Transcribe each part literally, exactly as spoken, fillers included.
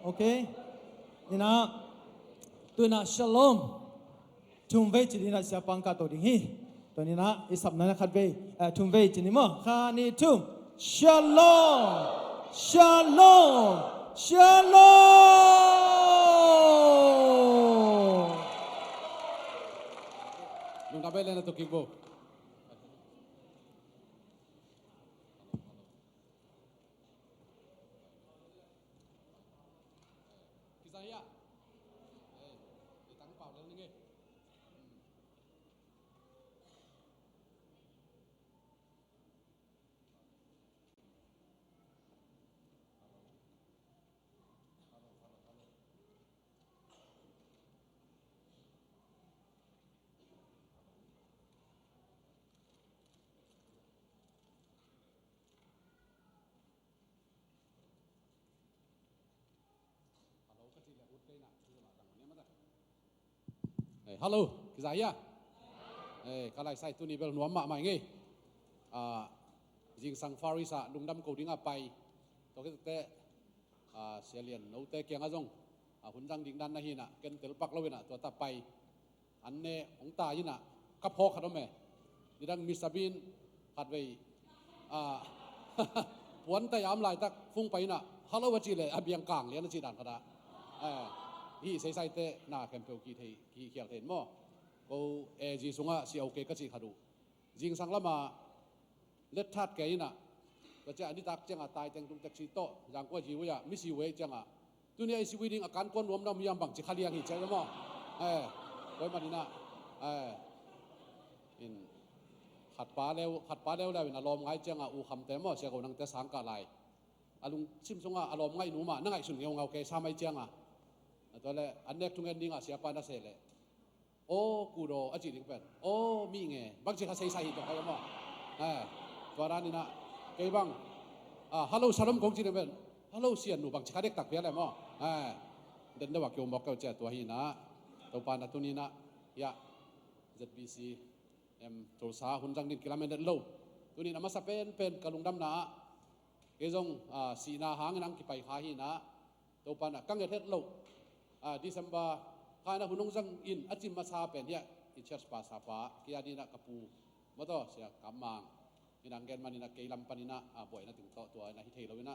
Ok. Ina, tu ina shalom. Thum vei ci ding ina siapa hong kahto ding hi. Tu ina i sapna ina khat vei, eh, thum vei ci ni maw. Khat, nih, thum. Shalom. Shalom. Shalom. Lungdam vei le na tu kik bo. Kizai ah. Eh, i tang pau lel ning e. Hello, ka cih leh ut kei na, thu la tang mah ni mah ta. Eh, hello, kizai hia? Eh, ka lai sai tuni bel nuam mahmah ing ei. Ah, zingsang Far East ah lungdam ko ding a pai. Tua khit teh, ah, Sia Lian note kiangah zong, ah, hun zang ding dan na hi na, ken tel pak lo hi na, tua ta pai. An ne hong ta ina, ka phawk khat om e. Nidang Mister Bean khat vei, ah, puan tai a om laitak fung pai ina, hello a cih leh a biang kang lian a cih dan khat ah. Eh, hih seisaite na khempeuh kihthei, kihkhial thei in maw. Ko A G sungah si ok ka cih khat uh. Zingsang lama letthat kei ina, tua ciang a nitak cianga tai teng tung taxi tawh Zangkua G-way ah, misi way cianga, tuni a i si way ding a kan kuan nuam na om hiam, bangci kha liang hi ciang maw. Eh, koi man ina, eh, in khat pa leu, khat pa leuleu in a lawm ngai cianga u khamte maw, sia ko nangte sang kah lai. A lungsim sunga a lawm ngaih nu mah na ngaihsun ngeungau kei sa mai cianga. A tua le an nek thungen dinga siapa na seh leh. Aw, kudo a cih ding pen, aw, mi nge, bangci kha seisai hi tua kai maw. Eh, tua dan ina, kei bang, ah, hello, shalom kong cih ding pen, hello, sian nu, bangci kha dektak pial e maw. Eh, den deuh a kiu mawk keu cia tua hi ina, Topa na tuni ina, ya, Z B C M Tulsa hun zang din kilamen den lo. Tuni ina masa penpen ka lungdamna ah, kei zong, ah, sihna hangin ang kipai kha hi ina, Topa na ka nget het loh, ah, December kha ina hun hong zang in a cim masa pen hiah i church pastor pa kia dina ka pu maw taw, sia Kam Mang. Ina ang gen man ina kei lam pan ina, ah, buaina ting tawh tua ina hi thei lo ina,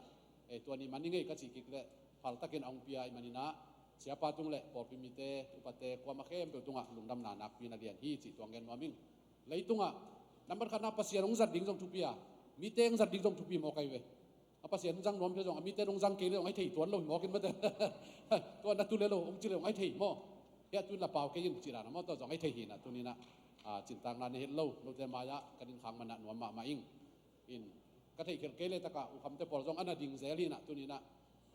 eh, tua ni man i ngei ka cih kik leh phal takin a hong pia i man ina, siapa tung le pawlpi mite, upate, kuama khempeuh tungah lungdamna nakpi na lian hi cih tua ang gen nuam ing. Leitungah nambat khatna Pasian hong zat ding zong thupi a, mite hong zat ding zong thupi mawk ai ve. A Pasian zang nuam pia zong, a mite nong zang kei le zong ai thei tuan lo hi mawk in mate. Tua na tu le lo hong ci le zong ai thei maw. Hia tu in la pau kei in ci dan a maw, tua zong ai thei hi na tuni ina, ah, cintakna na het lo, note mai-ah ka din khak man ah nuam mahmah ing. In ka theih khelh kei le takah u khamte pawl zong a na ding zel hi na tuni ina,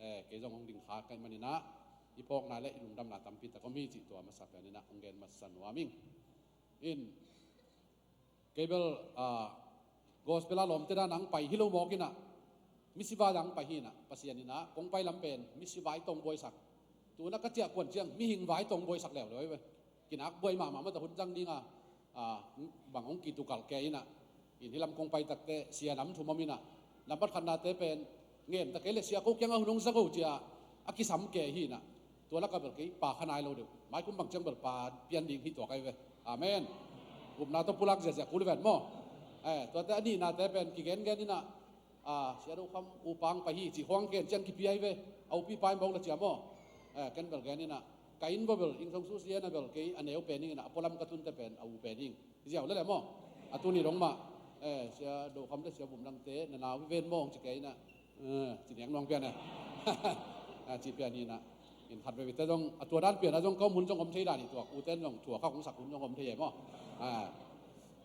eh, kei zong hong ding kha ka hih man ina, i phawkna le i lungdamna tampi tak om hi cih tua masa pen ina hong gen masa nuam ing. In kei bel, ah, gospel a lawmte dan ang pai hi lo mawk ina, misi vai ang pai hi ina, Pasian ina kong pai lam pen misi vai tawh hong buaisak. Tu ina ka ciah kuan ciang mihing vai tawh hong buaisak leuleu ve. Kinak buai mahmah mata hun zang dinga, ah, bang hong kitukalh kei ina. In hi lam kong pai takte sia nam thum om ina, nambat khatnate pen ngen ta kei le sia ko kiangah hun hong za ko cia a kisam kei hi ina. Tua laka bel kei pa kha nai lo deuh. Maikum bang ciang bel pa pian ding hi tua kai ve. Amen. Upna tawh pulak ziazia kul ven maw. Eh, tuate a nihnate pen kigengen ina, ah, sia do kham upang pai hi cih khuang ken ciang kipiai ve. A upi pai bawng la cia maw. Eh, ken bel gen ina, ka inn baw bel inn thong su sia na bel kei a neu pen ing ina, a pualam ka tunte pen a u pen ing. Ziau lele maw. A tuni dong mah, eh, sia do kham le sia bum dangte na nau hi ven maw hong ci kei ina. Eh, ci niang nuang pian eh. Ah, ci pian hi na. In khat veve te zong a tua dan pian a zong ka om hun zong om thei dan hi, tua kuten zong tua kha kong sak hun zong om thei eh maw. Ah,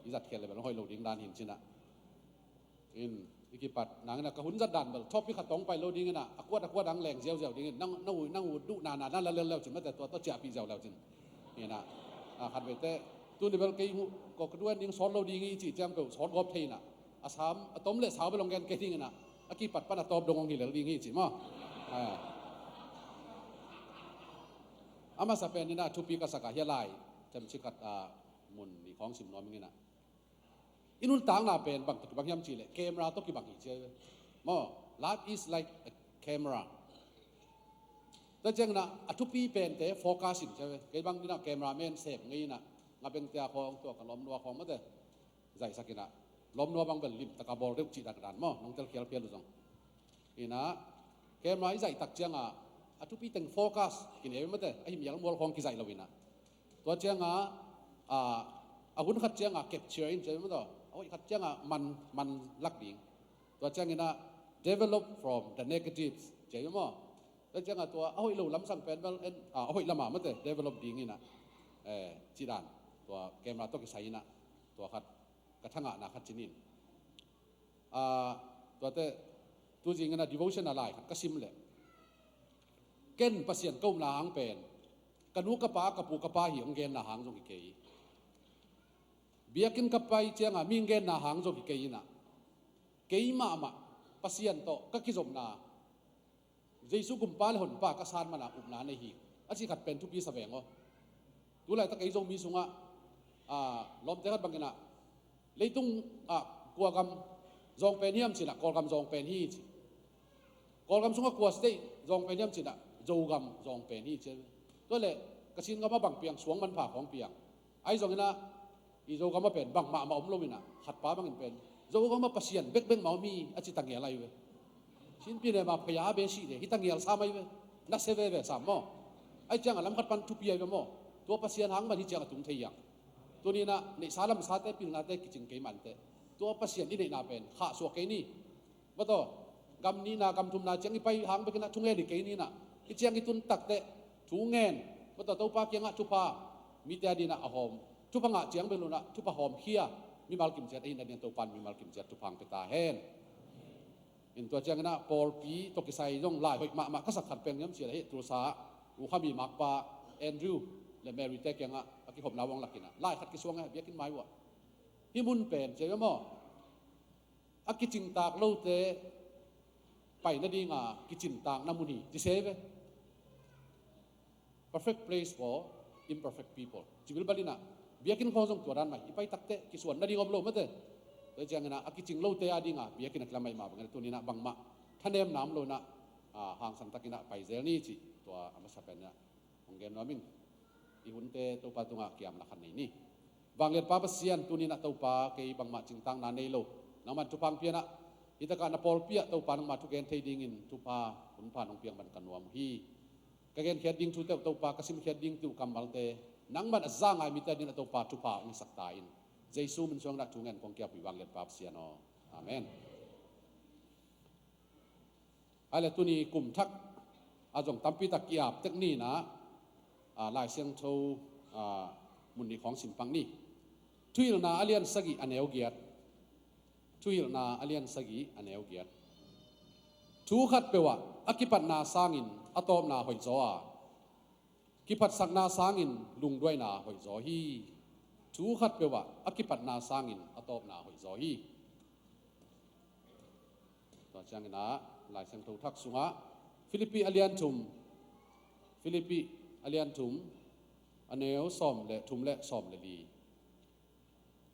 i zat khel le bel hoih lo ding dan hin ci na. In i kipat nang ina ka hun zat dan bel thawp i khat tawng pai lo ding ina, a kuat a kuat ang leng ziauziau ding in, nang, nang u, nang u duh nana na la lel leu cin mate tua tawh ciahpih ziau leu cin. Ina, ah, khat veve te tuni bel kei hu ko ka duan ding sawt lo ding i cih ciang peuh sawt gawp thei ina. A sam a tom le sau bel hong gen kei ding ina, a kipat pan a tawp dong hong hi lel ding hi ci maw. Ah. A masa pen ina thupi ka sak a hia lai themcik khat, ah, mun nih khawng sim nuam ing ina. I nuntakna pen bang tawh kibang hiam cih leh camera tawh kibang hi ci a ve. Maw, life is like a camera. Tua ciangin ah a thupi pente focus in cia ve. Kei bang dinah cameraman sem ngei inah, nga bengte a khawng tua ka lawmnua khawng mate zaihsak inah, lawmnua bang bel limtaka bawl deuh cih dan dan maw, nong telkhial phial uh zong. Inah camera i zaihtak ciangah a thupi teng focus kineu mate, a himial mual khawng kizaih lo inah. Tua ciangah a, a hun khat ciangah capture in cia ve maw, tua a hoih khat ciangah man, man lak ding. Tua ciangin ah develop from the negatives cia ve maw. Tua ciangah tua a hoih lo lamsang pen bel en, a, a hoih lamah mate develop ding inah, eh, cih dan tua camera tawh kisai inah tua khat ka thangahna khat ci ning. Ah, tuate tuzing inah devotion a lai khat ka sim leh, ken Pasian ka upna hang pen ka nu ka pa, ka pu ka pa hi hong genna hang zong hi kei. Biakinn ka pai ciangah mi hong genna hang zong hi kei inah, kei mahmah Pasian tawh ka kizopna, Jesu Kumpa le Honpa ka san manah upna nei hi, a cih khat pen thupi sa veng aw. Tulaitak ei Zomi sungah, ah, lawmte khat bang inah, leitung ah kua gam zawng pen hiam cinah, Kawlgam zawng pen hi ci. Kawlgam sungah kua state zawng pen hiam cinah, Zogam zawng pen hi ci. Tua leh Kachin gamah bang piang, suang manpha khawng piang. Ahi zong inah i Zogamah pen bangmah mah om lo inah, khatpa bangin pen Zogamah Pasian bekbek mah om hi a ci tangial ahi ve. Sinpi ne mah phaya be sih de hi tangial sam ahi ve. Na se veve sam maw. Ahi ciangah lam khat pan thupi ahi ve maw. Tua Pasian hang man hi ciangah tung thei hiang. Tuni inah neihsa lamsate pilnate kicing kei mante, tua Pasian i neihna pen khahsuah kei ni. Mataw, gam nihna gam thumna ciang i pai hang bekinah thungen hi kei ninah, hi ciang i tun takteh thungen, mataw, Topa kiangah thupha, mite a dinah a hawm, thupha ngah ciang bek lo inah thupha hawmkhia mimal kimciat ahi nading Topa in mimal kimciat thupha hong pia ta hen. In tua cianginah pawlpi tawh kisai zong lai hoih mahmah ka sak khat peng hiam cia leh hih Tulsa uh khami makpa Andrew le Mary te kiangah a kikhopna uh hong lakinah lai khat kisuang e, biakinn mai uh ah. Hih mun pen cia maw, a kicingtak lote pai nadinga kicintakna mun hi ci se ve. Perfect place for imperfect people. Ci bilbal inah biakinn khawng zong tua dan mah i pai takteh kisuan nading om lo mate. Tua cianginah a kicing lote a dinga biakinn a kilam mah bangin tuninah bangmah thanemna om lo inah, ah, hangsan takinah pai zel ni cih tua a masa pen inah hong gen nuam ing. I hunte Topa tungah kiamna khat nei ni. Vangliatpa Pasian, tuninah Topa kei bangmah cingtakna nei lo, nangman thupha hong pia inah hih takah na pawlpi ah Topa nangmah thugen thei dingin thupha hunpha nong piak man ka nuam uh hi. Ka genkhiat ding thute uh Topa, ka simkhiat ding tu kammalte nangman a za ngai mite a dinah Topa thupha hong hisak ta in. Jesu min suang inah thungen kong kiap uh hi, vangliatpa Pasian aw. Amen. Ai le tuni kum thak a zong tampi tak ki-ap tek ni inah, ah, Lai Siangtho, ah, mun nih khawng simpang ni. Thuhilhna a lian sagih a neu giat. Thuhilhna a lian sagih a neu giat. Thu khat peuhah a kipatna sangin a tawpna hoihzaw a, kiphatsakna sangin lungduaina hoihzaw hi. Thu khat peuhah a kipatna sangin a tawpna hoihzaw hi. Tua cianginah Lai Siangtho thak sungah Philippi a lian thum, Philippi a lian thum, a neu sawm le thum le sawm le li.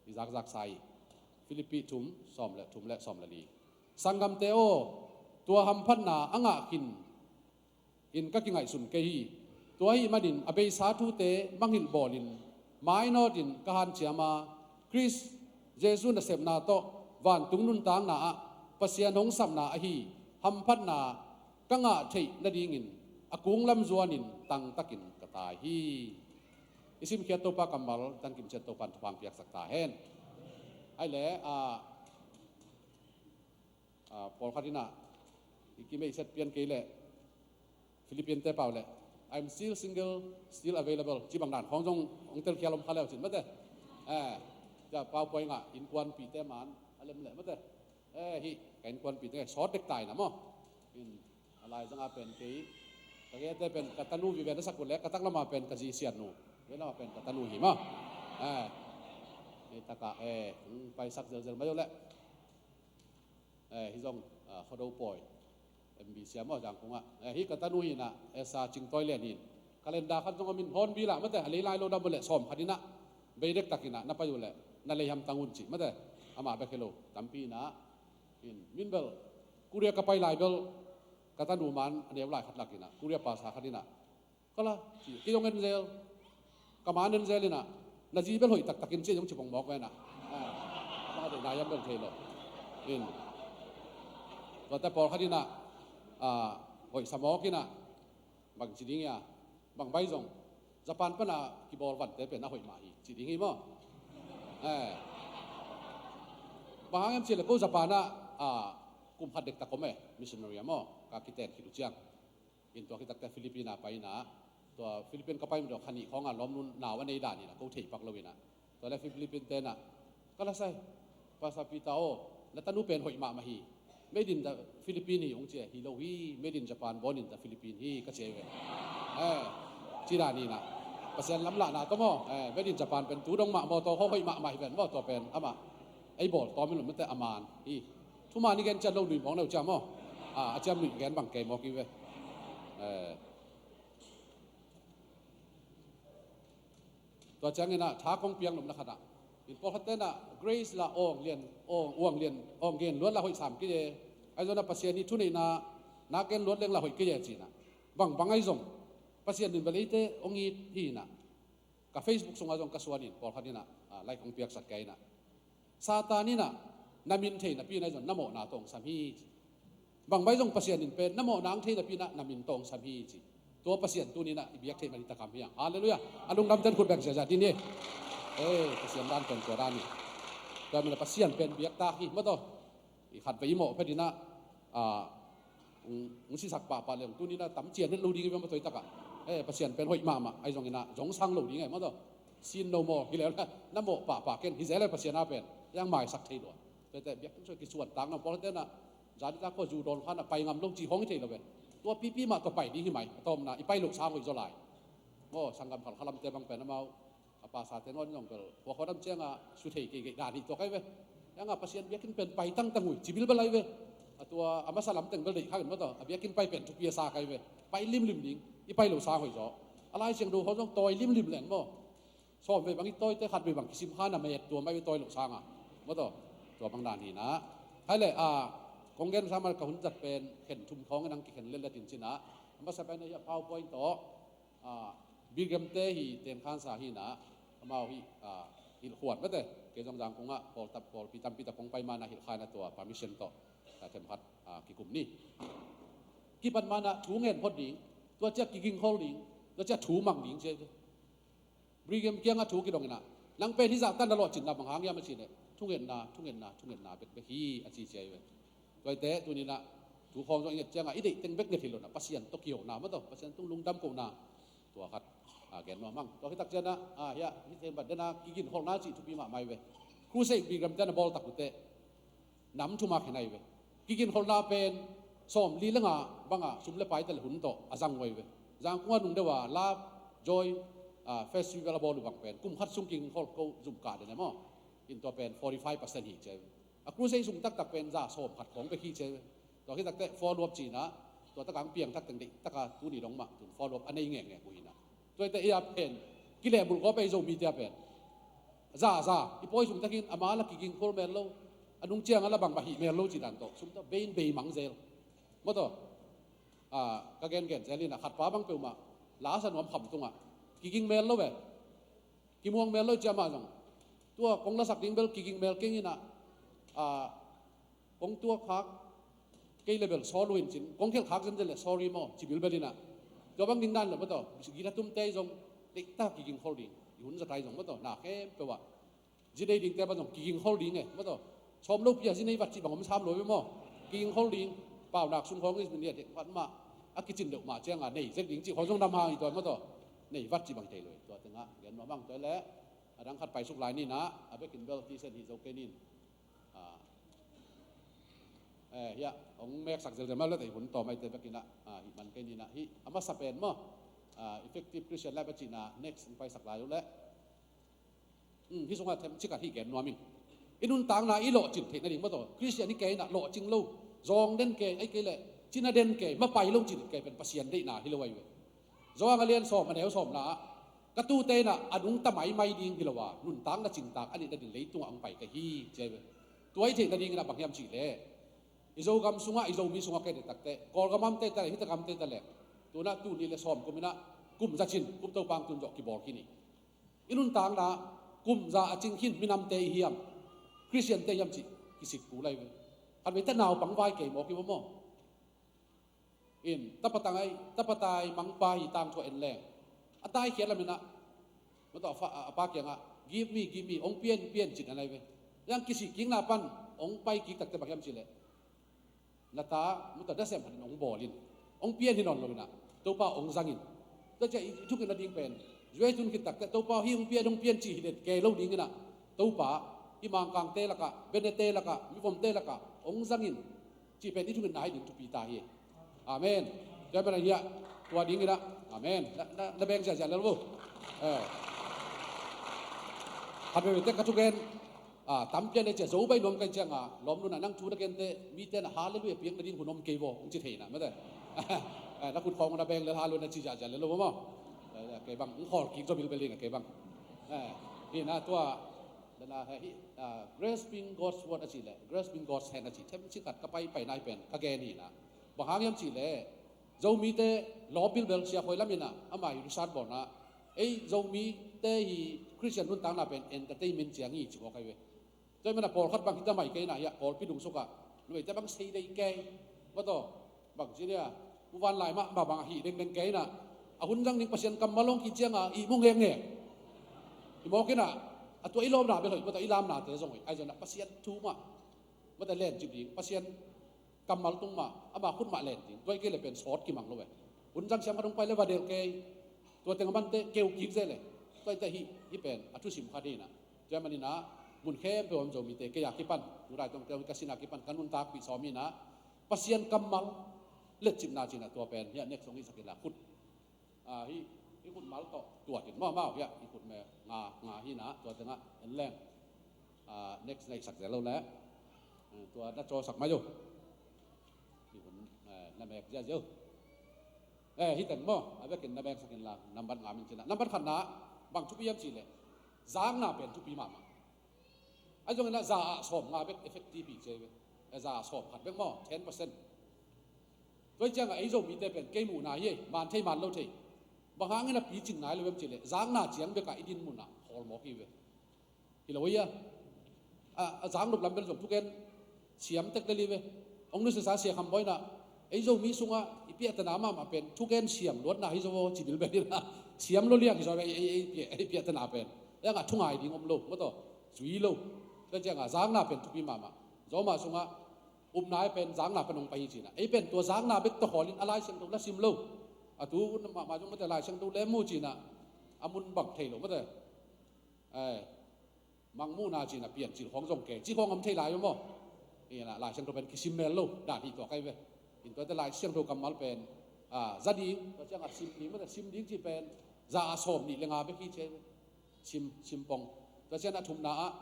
I zakzak sa hi. Philippi thum, sawm le thum le sawm le li. Sanggamte aw, tua hamphatna a ngah khin in ka kingaihsun kei hi. Tua ahih manin a beisa thute mangngilh bawlin mainawtin ka hanciam a, Khrist Jesu nasepna tawh vantung nuntakna ah Pasian hong sapna ahi hamphatna ka ngah theih nadingin a kunglam zuanin tangtakin ka tai hi. I simkhiat Topa kammal tangkim ciat Topa in thupha hong piaksak ta hen. Ai le, ah, ah, pawlkhat inah i kimeihset pian kei leh Philippian te pau leh, "I'm still single, still available," ci bang dan khawng zong hong telkhial om kha leu cin mate. Eh, cia pau puai ngah innkuanpihte man a lem leh mate. Eh, hih ka innkuanpihte sawt dek tai na maw. In a laizanga pen kei ka gete pen ka tanu vive na sak uh leh ka taklama pen ka zi siatnu, veilama pen ka tanu hi maw. Eh, hih takah, eh, hong paisak zelzel mai uh leh. Eh, hih zong, ah, Khuado pawi M B C ah maw, Zangkung ah. Eh, hih ka tanu hi inah, eh, sa Cingtawi Lian hi in. Calendar khat zong om in, Hornbill ah mate, a lei lai lo dam uh leh sawm khat inah bei dektak inah na pai uh leh na lei hamtang un cih mate. Amah bek hi lo, tampi inah in, min bel Korea ka pai lai bel Ka tanu man a neu lai khat lak inah, Korea pastor khat inah, ka la, ci, kei zong en zel, ka man en zel inah, na zi bel hoih taktakin ci, zong ci pongmawk ve inah. Ah, na deihna hiam bel thei lo. In, tuate pawlkhat inah, ah, hoih sa mawk inah, bang ci ding ia, bang bai zong Japan pana kibawl vante pen a hoih mah hi, ci ding hi maw? Eh. Bang hang hiam cih leh ko Japan ah, ah, kum khat dektak om e, missionary ah maw, ka kiten khit uh ciang. In tua khit takte Philippine ah pai inah, tua Philippine ka pai mah tawh kha nih khawng a lawmnu nau a nei dan inah, ko thei pak lo inah. Tua leh Philippine te inah, ka la sai, Pastor Peter aw, na tanu pen hoih mahmah hi. Made in the Philippine hi hong ci a, hi lo hi, made in Japan, born in the Philippine hi, ka ci a hi ve. Eh, ci dan inah, Pasian lamlahna tawh maw, eh, made in Japan pen tu dong mah maw, tua khawng hoih mahmah hi ven maw, tua pen amah ei bawl tawm hi lo mate, a man hi. Thuman i gen ciat lo nui mawk neu cia maw? Ah, a ciam nui gen bang kei mawk hi ve. Eh. Tua ciang inah tha kong piang lomna khat ah, in pawlkhat te inah Grace la awng lian, awng, awng lian, awng gen luat la hoih sam kei e. Ahi zongin ah Pasian i thuneihna na gen luat leng la hoih kei e ci inah. Bang bang ahi zong Pasian in bel eite hong it hi inah. Ka Facebook sungah zong ka suan in pawlkhat inah, ah, like hong piaksak kei inah, Satan inah na min thei napi inah ahi zong na mawhna tawh hong sam hi ci. Bang bai zong Pasian in pen na mawhna hong thei napi inah na min tawh hong sam hi ci. Tua Pasian tuni inah i biak theih man hi takam hi hang. Halleluiah. A lungdam ten khut beng ziahziah ding hi. Eh, Pasian dan pen tua dan hi. Tua manin ah Pasian pen biak tak hi maw tawh. I khatvei i mawh phet inah, ah, hong, hong sisak pahpah leng tuni inah tam cian het lo ding hi ve maw, tua hi takah. Eh, Pasian pen hoih mahmah ahi zong inah, zong sang lo ding e maw tawh. Sin no maw, hi leh na mawh pahpah ken, hi zel e Pasian a pen. Hiang maisak thei lua. Tuate biakinn sung kisuan tak na pawlkhat te inah, zan i tak khawng zu dawn kha inah pai ngam lo ci khawng hi thei lo ve. Tua pipi mah tua pai ding hi mai, a tawpna i pai loh sang hoih zaw lai. Maw, sanggam Khalkha lamte bang pen amau a pastor te nawn zong bel khua khua dam ciangah su thei keikei dan hi tua kai ve. Hiangah Pasian biakinn pen pai tangtang uh hi ci bilbel lai ve. A tua a masa lam teng bel deih kha in maw tawh, a biakinn pai pen thupi a sa kai ve. Pai limlim ding, i pai loh sang hoih zaw. A Lai Siangtho khawng zong tawi limlim leng maw, sawm vei bang i tawite khat vei bang kisim kha na met tua mai ve tawi loh sangah, maw tawh. Tua bang dan hi inah. Hai leh, ah, kong gen sam a ka hun zat pen khen thum khawng inah kikhen letlet in ci inah. A masa pen ah hi a PowerPoint tawh, ah, Bilgam te hi tenkhansa hi inah, amau hi, ah, hilhkhuan mate. Kei zong Zangkong ah pawl tam, pawlpi tampi tak kong pai ma inah hilhkha inah tua permission tawh, ah, themkhat, ah, kikum ni. Kipan ma inah thu ngen phot ding, tua ciang kigingkhol ding, tua ciang thu mang ding ci a hi ve. Brigham kiangah thu kidong inah, nang pen hih zahtan na lawhcinna bang hang hiam a cih leh, thungetna, thungetna, thungetna bekbek hi a ci ci a hi ve. Tuate tuni inah thu khawng zong i nget ciangah i deih teng bek nget hi lo inah, Pasian tawh kihona maw tawh, Pasian tung lungdam kohna, tua khat, ah, gen nuam hang. Tua khit tak ciangah, ah, hiah hih themkhat dena kiginkholhna cih thupi mahmah hi ve. Crusade Brigham te na bawl tak uh teh nam thum a khen ahi ve. Kiginkholhna pen sawmli le nga bangah sum le pai tale hun tawh a zang uh ahi ve. Zangkong a nung deuh a Love Joy, ah, Festival a bawl uh bang pen kum khat sung kiginkhol ko zum kah den e maw. In tua pen forty five percent hi ci a hi ve. A crusade sung taktak pen za sawm khat khawng bek hi ci a hi ve. Tua khit tak teh follow up ci inah, tua takah hong piang tak teng deih taka tuni dong mah tun follow up a nei ngekngek uh hi inah. Tuate ei a pen kilehbulh khawm ei Zomite a pen za za i pawi sung takin ama la kigingkhol mel lo, a nung ciangah la bangmah hih mel lo cih dan tawh sum tawh bei in bei mang zel. Maw tawh, ah, ka gengen zel inah khatpa bang peuhmah la sa nuam kham tungah kiging mel lo ve. Kimuang mel lo ciah mah zong tua kong lasak ding bel kiging mel keng inah, ah, kong tuak khak kei le bel sawl uh in cin, kong khelh khak zenzen le sorry maw ci bilbel inah. Tua bang ding dan le maw tawh, gita tumte zong deihtak kigingkhol ding, i hun zat ai zong maw tawh, na khempeuh ah zi nei dingte bang zong kigingkhol ding e maw tawh. Sawm lopi a zi nei vat cih bang om sam lo ve maw. Kigingkhol ding, paunak sung khawng i zi nei a dek vat mah a kicin deuh mah ciangah nei zek ding cih khawng zong nam hang hi tua maw tawh. Nei vat cih bang thei lo hi. Tua tengah gen nuam hang tua leh a dang khat paisuk lai ni inah, a bekin bel tisen hi zo kei nin. Ah, eh, hiah hong meksak zelzel mah late hun tawm aite bek inah, ah, hih man kei ni inah, hih a masa pen maw, ah, Effective Christian Life a cihna next hong paisak lai uh leh. Hmm, hih sungah themcik ah hih gen nuam ing. I nuntakna i lawhcin theih nading maw tawh, Christian hi kei inah lawhcing lo, zawng den kei, ei kei leh cina den kei, mapai lo cin kei pen Pasian deihna hi lo ahi ve. Johan a lian sawm a neu sawmna ah, ka tute inah a nungta maimai ding hi lo a, nuntakna cintak a neih nading leitungah hong pai ka hi ci a hi ve. Tua i theih nading inah bang hiam cih leh, I Zogam sungah, i Zomi sungah ka et takte, Kawlgam amte ta leh, hita gamte ta leh, tunah tuni le sawm kum inah kum za cin, kum Topa hong tun zawh kibawl khin hi. I nuntakna kum za a cing khin minamte i hiam, Khristiante i hiam cih kisik kul lai ve. Khat vei ta naupang vai kei mawk hi maw. In, tapa tangai, tapa tai mangpa hi tangthu a en leng, a taikhiat lam inah, mawtaw a fa, a pa kiangah, "Give me, give me, hong pia in, pia in," ci-in a nai ve. Yang kisik kikna pan hong pai kik takte bang hiam cih leh, "Na ta, mawtaw nasem khat in hong bawl in, hong pia in hi nawn lo inah, Topa hong zang in." Tua ciah i thukik nading pen, zuai tun khit takte, "Topa, hih hong pia in, hong pia in," ci hi det kei lo ding inah, "Topa, hih Mangkangte lakah, Benete lakah, mivomte lakah hong zang in," cih pen i thukikna hi ding thupi ta hi. Amen. Tua pen a hiah, tua ding inah. Amen. Na, na, na beng ziahziah lel vo. Eh. Khat veve tek ka thugen, ah, tampi a le cia zo bai nuam kai ciangah, lawm nunah nang thu na gente, mite na hallelujah piak nading hun om kei vo, hong ci thei inah, mate. Eh, na khut khawng na beng lel hallelujah na ci ziahziah lel lo maw. Eh, kei bang, hong khawl kik zaw bilbel ding a kei bang. Eh, hi inah tua, dana hi, ah, grasping God's word a cih leh, grasping God's hand a cih, them cik khat ka pai pai nai pen, ka gen hi inah. Bang hang hiam cih leh, Zomite lawp bilbel Sia Khuai lam inah, amah hi research bawlna, ei Zomite hi Khristian nuntakna pen entertainment ciang hi ci mawk ai ve. Tua hi manah pawlkhat bang hita mai kei inah hiah, Kawlpi dung sukah, numeite bang sei dei kei. Mawtaw, bang ci dia, Pu Van Lai mah, mah bang a hih dengdeng kei inah, a hun zang ding Pasian kammal hong kiciangah ihmu ngekngek. Hi mawk inah, a tua i lawmna bel hoih, mawtaw i lamnate zong hoih. Ahi zongin ah Pasian thu mah, mawtaw lencip ding, Pasian kammal tung mah, ama khut mah len ding. Tua hi kei le pen sawt kimang lo ve. Hun zang siam khat hong pai le va delh kei. Tua teng a mante keu kik zel e. Tua hi teh hih, hih pen a thusim khat hi inah. Tua hi manin ah mun khempeuh a om Zomite, kei a kipan, tu lai tawngte om, ka sin a kipan, ka nuntakpih sawm hi inah, Pasian kammal letcipna ci inah tua pen hiah next hong hihsak inla, khut, ah, hih, hih khut mal tawh tuat in maw, amau hiah hih khut me nga, nga hi inah, tua tengah en leng. Ah, next na hihsak zel lo le. Eh, tua na cawlsak mai uh. Hih hun, eh, na mek ziahziah uh. Eh, hih teng maw, a vekin na meksak inla, nambat nga min ci inah. Nambat khatna, bang thupi hiam cih leh, zakna pen thupi mahmah. Ahi zongin ah za ah sawm nga bek effective hi ci ve. Eh, za ah sawm khat bek maw, ten percent. Tua hi ciangah ei Zomite pen kei muhna hi, man thei man lo thei. Bang hangin a picing nai lo hiam cih leh, zakna ciang bekah i din munah khawl mawk hi ve. Hi lo hi a. A, a zaknop lam bel zong thugen siam tek lel hi ve. Hong nusiasa Sia Kham Bawi inah, ei Zomi sungah i piahtana mahmah pen thugen siam luatna hi zaw aw, ci bilbel inah. Siam lo liang hi zaw ei, ei, ei pia, ei piahtana pen. Ei angah thungai ding om lo, mawtaw, zui lo. Tua ciangah zakna pen thupi mahmah. Zawma sungah upna ei pen zakna pen hong pai hi ci inah. Ei pen tua zakna bek tawh khawlin a Lai Siangtho la sim lo. A tu mahmah zong mawtaw Lai Siangtho le mu ci inah. A mun bang thei lo mawtaw. Eh, mangmuhna ci inah piancil khawng zong kei, ci khawng om thei lai uh maw. Hi inah Lai Siangtho pen kisim mel lo dan hi tua kai ve. In tua teh Lai Siangtho kammal pen, ah, za ding, tua ciangah sim ding, mawtaw sim ding ci pen za ah sawm nih le nga bek hi ci ve. Sim, sim pong. Tua ciangah thumna ah,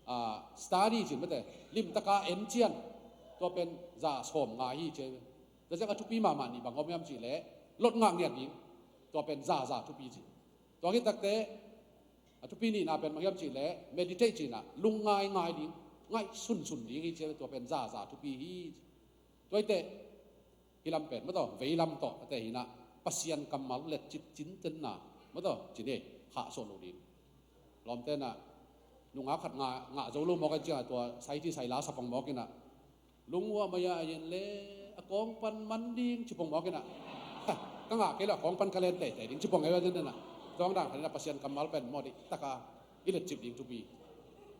ah, study ci mawtaw, limtaka en cian. Tua pen za ah sawm nga hi ci ve. Tua ciangah thupi mahmah nih bang om hiam cih leh, lot ngah ngiat ding. Tua pen za, za thupi ci. Tua khit takte, a thupi nihna pen bang hiam cih leh, meditate ci inah, lungngai ngai ding, ngaih sunsun ding hi ci a, tua pen za, za thupi hi. Tua hi teh, hih lam pen, mawtaw, vei lam tawh, a teh hi inah, Pasian kammal letcip cintenna, mawtaw, ci ni, khahsuah lo ding. Lawmte inah, nungak khat ngah, ngah zo lo mawk a ciangah, tua sai thi sai la sa pong mawk inah, lungua maya a yen le a kawng pan man ding ci pong mawk inah. Ka ngah kei lo a kawng pan ka len teitei ding ci pong ei a yen inah. Tua hang dan khat inah Pasian kammal pen maw dih taka i letcip ding thupi.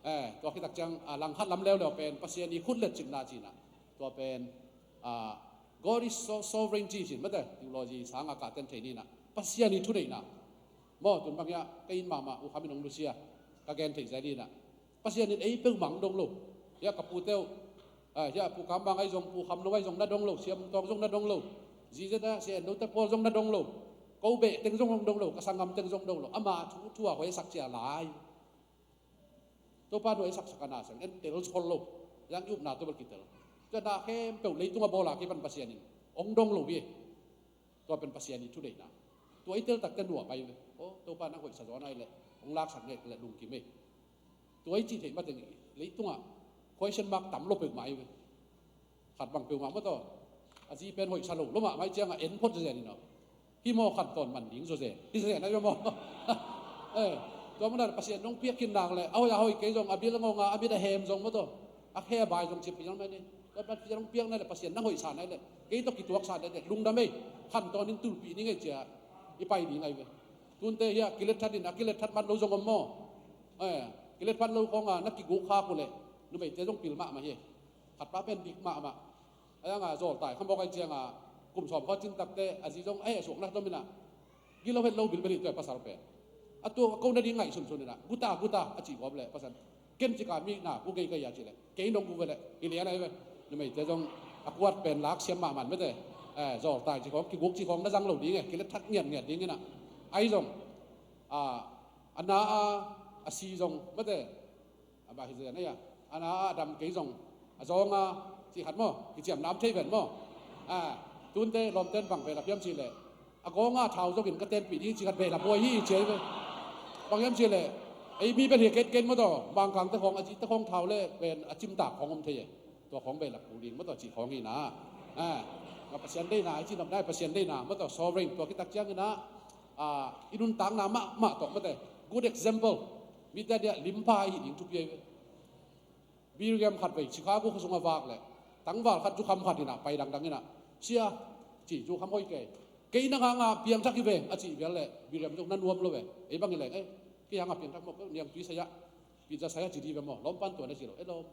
Eh, tua khit tak ciang, ah, langkhat lam leuleu pen Pasian i khut letcipna ci inah. Tua pen, ah, God is so sovereign ci ci in mate, theology sangah kah ten thei ni inah. Pasian i thuneihna. Maw, tun bang hiah, ka inn mahmah, U Kham in hong nusia, ka gen theih zel inah. Pasian in ei peuhmah hong dong lo. Hiah ka pute uh, ah, hiah Pu Kam Bang ahi zong, Pu Kham Nung ahi zong na dong lo, Sia Mung Tawng zong na dong lo. Zizen ah Sia En Do Te Pawl zong na dong lo. Ko beh teng zong hong dong lo, ka sanggam teng zong dong lo. Ama thu, thu a hoihsak cia lai. Topa nuai saksak a na siang en tel sawt lo. Yang i upna tawh bel kitel. Tua na khempeuh leitung a bawl a kipan Pasian in hong dong lo hi. Tua pen Pasian i thuneihna. Tua i tel takte nuam ahi ve. Aw, Topa nang hoihsa zaw nai leh hong laksak ngek leh lungkim ei. Tua i cih theih mateng leitungah question mark tam lo peuhmah ahi ve. Khat bang peuhmah maw taw, a zi pen hoihsa lo lomah mai ciangah en phot zezen in aw. Hi maw khantawn man ding zawzen hi zezen a maw? Tua muna Pasian nong piak khin nak le a hoih a hoih kei zong, a bil a ngawng a, a mit a hem zong maw taw, a khe a bai zong cip piang mai ni. Tua Pasian nong piak nai le, Pasian nang hoihsa nai le, kei tawh kituaksa nai le lungdam ei. Khantawn in tulpih ning ei cia i pai ding ai ve. Tunte hiah kilet that in a kilet that man lo zong om maw? Kilet phat lo khawnga na kiguk khak uh leh numeite zong pil mahmah hi. Khatpa pen dik mahmah. A yanga zawltai khamawk ai cianga kum sawm khaw cin takte a zi zong a heh suak na tom inah, gilo het lo bilbel hi tua pasal pen. A tu a ko nading ngaihsun sun inah, guta guta a cih gawp leh pasal ken cika mi na gu gei gei a cih leh kei nong gu ve leh hi lian ai ve. Numeite zong a kuat pen lak siam mahmah mete. Zawltai ci khawng, kiguk ci khawng na zang lo ding e, kilet thak ngiatngiat ding inah. Ai zong a na a a si zong mete. A bah hi zen aia, a na a dam kei zong a zawnga cih khat maw, kiciamna om thei ven maw? Tunte lawmten bang vei lap hiam cih leh a gawnga thau zongin ka tenpih ding cih khat vei lap huai hi ci ai ve. Bang hiam cih leh ei mi bel hi a ken ken maw taw, Mangkangte khawng a zite khawng thau le pen a cimtak khawng om thei e. Tua khawng vei lap kul ding maw taw cih khawng hi na. Pasian deihna i cih nop nai, Pasian deihna maw taw, sovereign tua kitak cianginah i nuntakna mahmah tawh mete good example mite dia limpha i hi ding thupi ai ve. Biriam khat vei Chicago khuasung a vak leh tangval khat zukham khat inah pai dangdang inah, sia, ci zukham hoih kei, kei nang hanga piangthak hi ve a cih vial leh Biriam zong na nuam lo ve. Ei bang hi leng ei, kei hanga piangthak mawk niangtui saya, pizza saya ci di ve maw? Lawmpan tua na ci lo e lawm.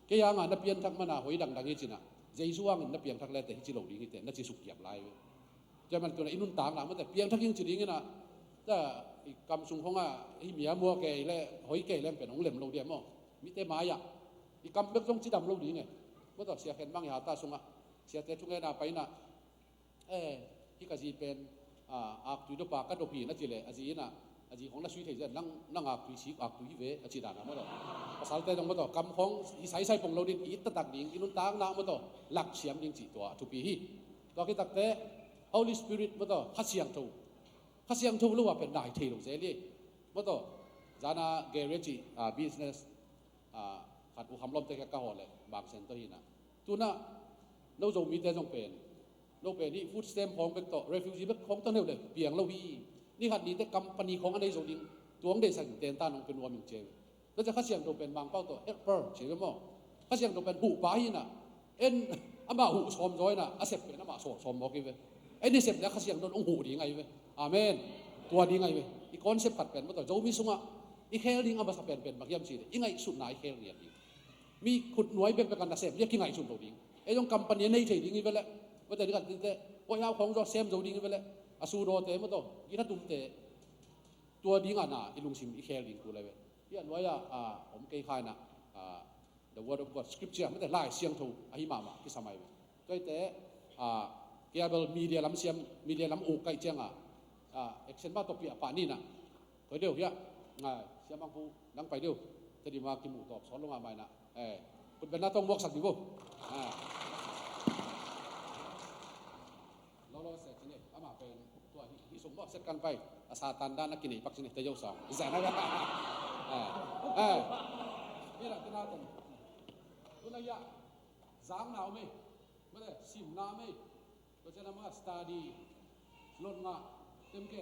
Kei hanga na piangthak mana hoi dangdang hi cinah, Jesu hangin na piangthak lete hi ci lo ding hite na ci sukkiap lai ve. Tua man tuna i nuntakna mate piangthak ing ci dinginah, ta i kam sung khonga hi mia mua kei le hoi kei lem pen hong lem lo dia maw? Mite mai-ah i kam bek zong cidam lo ding e. Maw taw, sia khen mang i hata sungah siate thungena painah, e, hi ka zi pen aktui dopa ka dop hi na ci le a zi inah, a zi khong na sui thei zia, nang aktui sik aktui hi ve a ci dana maw taw. Pasalte zong maw taw, kam khong hi saisai pong lo din i it taktak ding, i nuntakna maw taw, laksiam ding cih tua a thupi hi. Tua kitakte Holy Spirit maw taw, Kha Siangtho, Kha Siangtho lo a pen nai thei lo zel hi. Maw taw, zana Gary a cih business khat uh khamlawmte kha ka haw le bangsen tawh hinah, tunah no Zomite zong pen, no pen hih food stamp khawng bek tawh, refugee bek khawng tawh neu le piang lo hi. Ni khat nite company khawng a nei zo ding, tuang deihsak in tenta nong pe nuam in cia hi ve. Tua cia Kha Siangtho pen Mangpau tawh helper cia hi ve maw? Kha Siangtho pen huhpa hinah, en amah huh sawm zaw inah a sep pen amah sawm sawm mawk hi ve. En i sep le Kha Siangtho in hong huh ding ahi ve. Amen. Tua ding ahi ve. I concept khat pen maw taw, Zomi sungah i khel ding a masa penpen bang hiam cih le i ngaihsutna i khel ngiat ding. Mi khutnuai bekbek a nasem lia kingaihsun lo ding. Ei zong company a nei thei ding hi veleh, mate ding a tinte, oihau khawng zaw sem zo ding hi veleh, a sudawte maw taw, githatumte, tua dingah na i lungsim i khel ding kul ai ve. Hia nuai-ah om kei khainah, The Word of God, Scripture mate Lai Siangtho ahi mahmah kisam ai ve. Tuaite, kei a bel media lam siam, media lam uk kaih ciangah action mah tawh piah pah ninah. Koi deuh hiah, siamang pu nang pai deuh. Tadima kimuh tawp sawt lo ngah mainah, kutbenna tawng muaksak ding uh. Lolo se cine amah pen tua hi sung muakset kan pai. A Satan dan a kinei pak cine te yo sawng zana. Mira tina ten. Tuna hiah zangna om ei. Mate simna om ei. Tua cian a mah study, lot ngah, temke,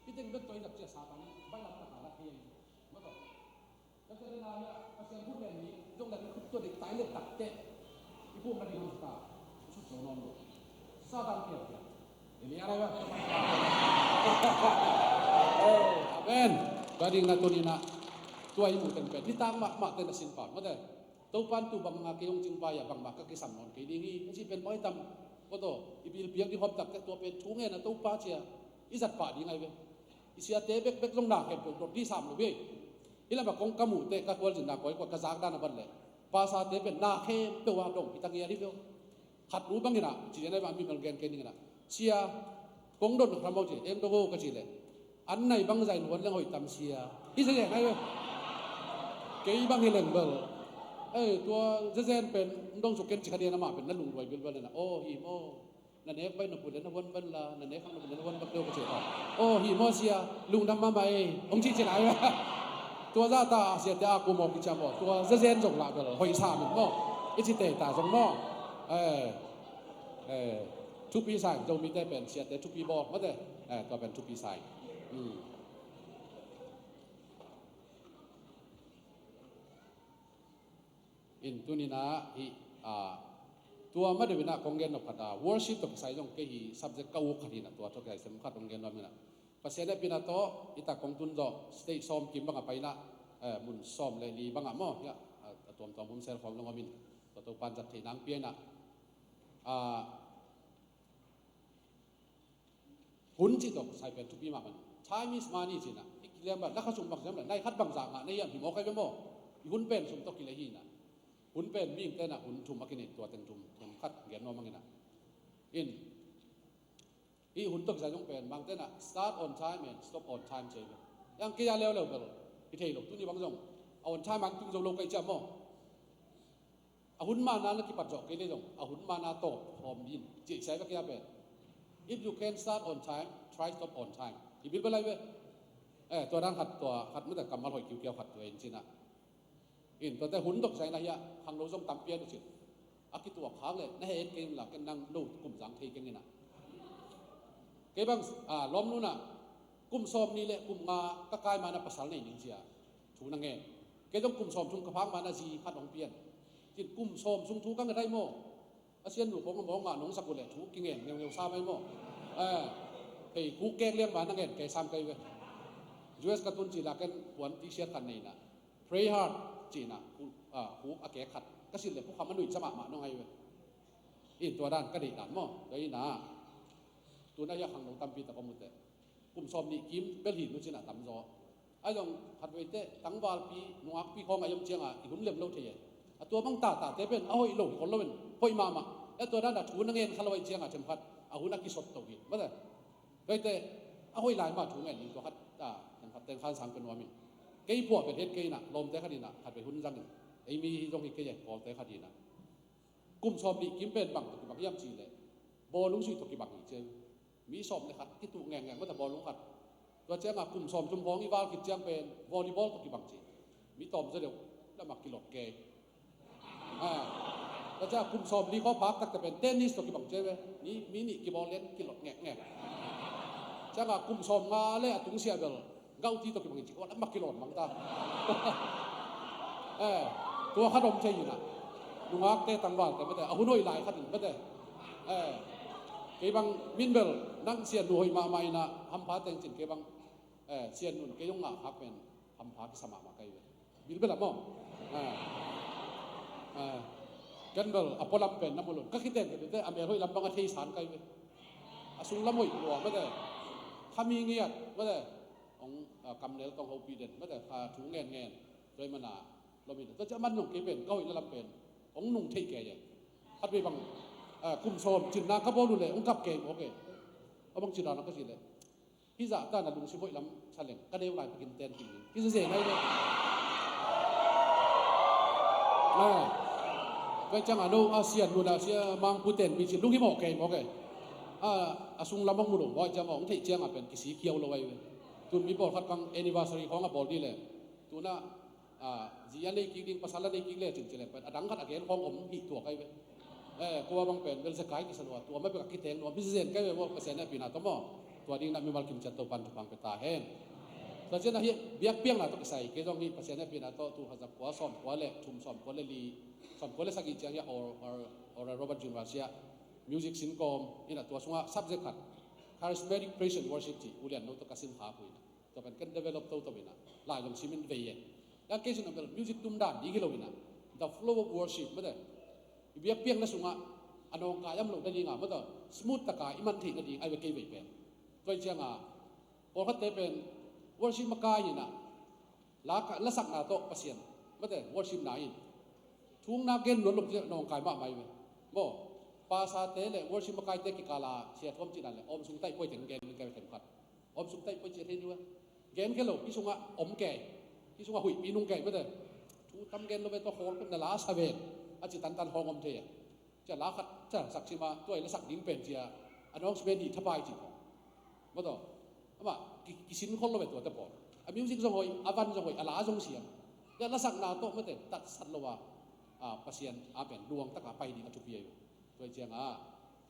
i teng bek tua i lak cia Satan baih lam taka lak hi a hi. Maw taw. Tua cian a na hiah Pasian khut len ni zong lak i khut tua dik tai let takteh i pum na ding hang ta i sut zo nawn lo. Satan piak piak. Amen. Tua ding na tuninah tua i mu teng pen nitak mahmah ten a sin pan mate. Topa in tu bangmah kei hong cingpa hiah bangmah ka kisam nawn kei ding hi. Hong cih pen bang i tam, maw taw, i bilpiak ding hawmtak teh tua pen thu ngen a Topa cia i zat pah ding ai ve. I siate bekbek zong na khempeuh dot dih sam lo hi. Hih lamah kong ka muh teh ka kualzinna koi kuat ka zak dan a ban leh pasate pen na khempeuh ah dong hi ta ngiat hi ve. Khat nu bangin ah ci zen ai bang mi bang gen kei ning in ah, sia, kong don kha mo ci, eng dong o ka ci leh, an nai bang zai nuan leng hoih tam sia. Hi sia zen ai ve. Kei bang hi leng bel, ei, tua zezen pen dong suk ken ci kha dian amah pen na lungduai bilbel in ah, aw hi maw, na nek baih nop uh leh na huan ban la, na nek khang nop uh leh na huan bak deuh ka ci ta. Aw hi maw sia, lungdam mahmah ei, hong ci ci lai ve. Tua zah ta a siate a kum aw kiciam aw, tua zezen zong lah bel hoih sa min maw, i ci tei ta zong maw. Eh, eh, thupi sa in, Zomite pen siate thupi bawl, mate, eh, tua pen thupi sa in. Hmm. In tuni-in ah hih, ah, tua ma deuh in ah kong gen nop khat ah, worship tawh kisai zong kei hih subject ka uk khat hi-in ah, tua tawh kisai sem khat kong gen nuam hi-in ah. Pasian hehpihna tawh, hih tak kong tun zawh state sawm kim bang ah pai-in ah, eh, mun sawm le li bang ah maw, hiah, a, a tuamtuam hun sel khawng zong om in, tua Topa'n zat theih nang pia in ah, ah, hun cih tawh kisai pen thupi mahmah. Time is money ci-in ah, i kiliam bang, na kha sung bang siam le, nai khat bang zah ngah na hiam, hi mawk ai ve maw. I hun pen sum tawh kilei hi-in ah. Hun pen mihingte in ah hun thum a kineih, tua teng thum, thum khat gen nuam ing in ah. In, hih hun tawh kisai zong pen, bangte in ah start on time and stop on time ci hi ve. Yang kei a leuleu bel hi thei lo, tuni bang zong a on time ah tung zo lo ka hih ciang maw. A hun mana na kipat zawh kei leh zong a hun mana tawp hawm ding ci hi ve kei a pen. If you can start on time, try stop on time. Hi bilbel ai ve. Eh, tua dan khat, tua khat mate kammal hoih kiukiau khat tua in ci-in ah. In tuate hun tawh kisai in ah hiah khangno zong tampi a nu cin. A kituak khak leh na het kei un la, ken nang no kum zang thei keng in ah. Kei bang, ah, lawmnu in ah kum sawm nih le kum nga ka kai ma-in ah pasal nei ning ci-a thu na ngen. Kei zong kum sawm sung ka phak ma-in ah zi khat hong pian. Cin kum sawm sung thu ka nget ai maw. A siannu khawng a mawng ngah nong sak uh leh thu kingen ngeungeu sam ai maw. Eh, hei, khuk kek liang ma-in ah ngen kei sam kei ve. U S ka tun ci la ken puan T-shirt khat nei in ah, Pray hard ci-in ah, khu-, ah, khuk a kek khat ka silh leh khukham a nuih ca mahmah nong ai ve. In tua dan ka deih dan maw. Tua in ah, tu-in ah hiah khangno tampi tak om uh teh. Kum sawm nih kim bel hi nu cin ah tamzaw. Ai zong khat veite tangvalpi, nungakpi khawng a i om ciang ah i hun lem lo thei e. A tua bang tatate pen a hoih lo hi khol lo in, hoih mahmah. Eh, tua dan ah thu na ngen kha lo ahih ciang ah themkhat a hun a kisot to hi. Mate. Tua hi teh, a hoih lai mah thu ngen ding tua khat, ah, themkhat teng khan sang pia nuam in. Kei pua pen het kei in ah, lawmte khat in ah, khat vei hun zang in. Ei mi hi zong hi kei e, Kawlte khat in ah. Kum sawm nih kim pen bang tawh kibang hiam cih leh, bawlung sui tawh kibang hi ci. Mi sawm le khat kituh ngengeng mate bawlung khat. Tua ciang ah kum sawm thum khawng i val khit ciang pen volleyball tawh kibang ci. Mi tawm zaw deuh lam ah kilot kei. Ah, tua ciang kum sawm li khawng phak tak teh pen tennis tawh kibang ci ve. Mi, mi nih kibawl lian kilot ngekngek. Ciang ah kum sawm nga le a tungsiah bel gauti tawh kibang hi ci, kua lam ah kilawm mang ta. Eh, tua khat om thei in ah. Nungakte tangvalte mate, a hun hoih lai khat in mate. Eh, kei bang min bel nang siannu hoih mahmah in ah hampha teng cin kei bang, eh, siannu in kei hong ngah khak pen hampha kisa mahmah ka hi ve. Bilbel ah maw. Eh, eh, ken bel a pualam pen na mu lo. Ka khiteng ka dute a mel hoih lam bang a thei san ka hi ve. A sunglam hoih lua mate. Khami ngiat mate. Hong, ah, kamnel tawh hong hopih den mate, kha thu ngen ngen. Tua ahih manin ah lawm in ah. Tua ciang a man zong kei pen ka hoih na lam pen hong nung thei kei e. Khat vei bang, ah, kum sawm cinna ka bawl uh leh hong kap kei mawk e. A bang ci dan a ka cih leh, hih zah tan a lungsim hoih lam sa leng ka neu lai pekin ten kik ning. Kizeze ngai leh. Ah, tua ciang a no a siannu in ah sia mangpu ten pi cin lunghimawh kei mawk e. Ah, a sunglam hong mu lo mawk ciang, hong theih ciang a pen kisi khiau lo ahi ve. Tun mi pawlkhat bang anniversary khawng a bawl dih leh, tu-in ah, ah, zi a nei kik ding, pasal a nei kik le cin ci leng pen a dang khat a gen khawng om hih tuak ahi ve. Eh, kua bang pen bel zekai kisa lua, tua mah bek a kiteng nuam hi zen kai ve maw, Pasian hehpihna tawh maw. Tua dingin ah mimal kim ciat Topa'n thupha pia ta hen. Tua ciangin ah hih biakpiakna tawh kisai, kei zong hih Pasian hehpihna tawh tul khat za kua sawm kua le thum, sawm kua le li, sawm kua le sagih ciang hih ah Or-, Or-, Oral Roberts University ah music sin kawm in ah, tua sungah subject khat, Charismatic Praise and Worship cih, U Lian No tawh ka sin khak uh in ah. Tua pen ken develop toto in ah, lai zong simin vei e. Yang kei sin a bel music tum dan ding hi lo in ah, the flow of worship mate. I biakpiakna sungah a nawngkai a om loh nading a mate, smooth taka i man theih nading ahi ve kei vei pen. Tua hi ciang a, pawlkhatte pen worship makai in ah, la ka, lasakna tawh Pasian mate, worship na in. Thu hong gen luat lo ciang nawngkai mahmah hi ve. Maw, pastorte le worship makaite kikal a sia thuam cihna le awmsung taihpuai teng gen kei ve themkhat. Awmsung taihpuai ci a thei ding uh a. Gen kei lo, hih sungah om kei. Hih sungah huihpi nung kei mate. Thu tam gen lo ve, tua khawl peuh na la sa ven. A ci tantan khawng om thei a. Cia la khat, cia sak sim a, tua i la sak ding pen cia. Announcement nih thapai ci khawng. Maw tua. Amah, ki, kisin khol lo ve tuate pawl. A music zong hoih, a van zong hoih, a la zong siam. Cia lasakna tawh mate, tatsat lo a. A, Pasian a pen luang taka pai ding a thupi ahi ve. Tua ciangah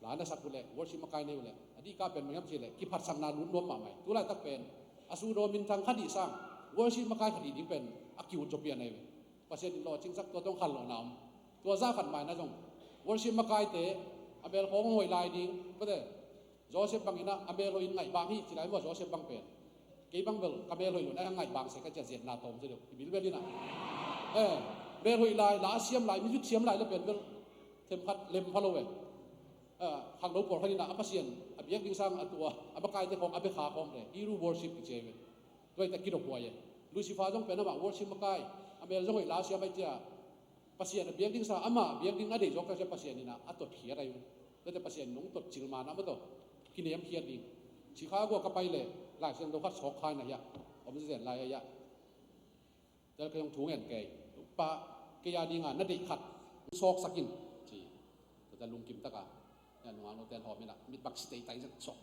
la na sak uh leh, worship makai nei uh leh, a dihka pen bang hiam cih leh kiphatsakna lut nuam mahmah hi. Tulaitak pen a sudaw minthang khat dih sang worship makai khat dih ding pen a kiut zaw pian ahi ve. Pasian in lawhcingsak tua tawh khanlawhna om. Tua zah khat maina zong worship makaite a melkhawng hong hoih lai ding, pate Joseph bangin ah a melhoih in ngaih bang hi ci lai maw, Joseph bang pen. Kei bang bel ka melhoih lo na ngaih bang se ka cia ziatna tawm se deuh. I bilbel in ah. Eh, melhoih lai, la a siam lai, music siam lai le pen bel themkhat lem pha lo ve. Eh, khangno pawlkhat in ah a Pasian a biak ding sang a tua a makaite khawng a bia kha khawm le Hebrew worship kici ve. Tua hi ta kidop huai e. Lucifer zong pen amah worship makai, a mel zong hoih la a siam ai cia. Pasian a biak ding sa, amah biak ding a deih zawk ka sia Pasian in ah a totkhiat ahi. Tua te Pasian nong tot cil ma na maw taw kiniamkhiat ding. Chicago ka pai le Lai Siangtho khat sawk khai na hiah om zen lai a hiah. Tua ka zong thu ngen kei. Pa, kei a ding a na deih khat sawksak in ci. Tua ta lungkim taka. Nia nungak lo ten hawm in ah mit bak sitei tai zet sawk.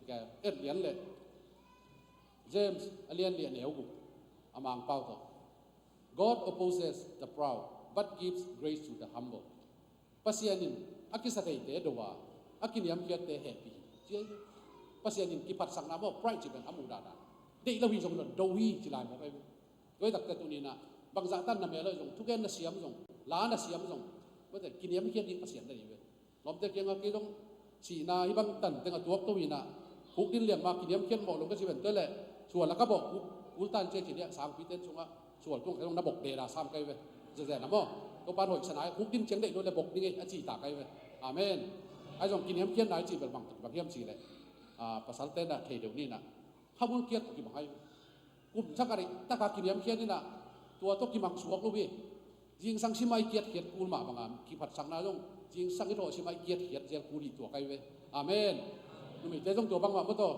Ka et lian le James a lian lian neu guk a Mangpau tawh. God opposes the proud, but gives grace to the humble. Pasian in a kisa theite do a, a kiniamkhiatte hehpih hi. Ci ahi ve. Pasian in kiphatsakna maw, pride ci pen a muh dahdah. Deih lo hi zong lo do hi ci lai mawk ahi ve. Tua hi takte tuni in ah bangzah tan na mel lo hi zong, thugen na siam zong, la na siam zong, tua te kiniamkhiat ding Pasian na hi ve. Lawmte kiangah kei zong sihna hih bang tan tengah tuak to hi in ah, khukdin liang ma kiniamkhiat mawh lo ka ci ven tua leh sual a ka bawh kul tan cia ci liah sangpite sungah sual tung ka zong na bok deda sam kai ve. Zezen a maw, Topan hoih sana khukdin ciang deih lo le bok ding ei a ci ta kai ve. Amen. Ai zong kiniamkhiatna i ci bel bang bang hiam ci leh, ah, pasalte na thei deuh ni in ah, khabul kiat kibang ai. Kum thak a ri taka kiniamkhiat in ah, tua tawh kimang suak lo hi. Zingsang simai kiatkhiat kul mah banga kiphatsakna zong zingsang i thawh simai kiatkhiat zel kul hi tua kai ve. Amen. Numeite zong tua bangmah maw taw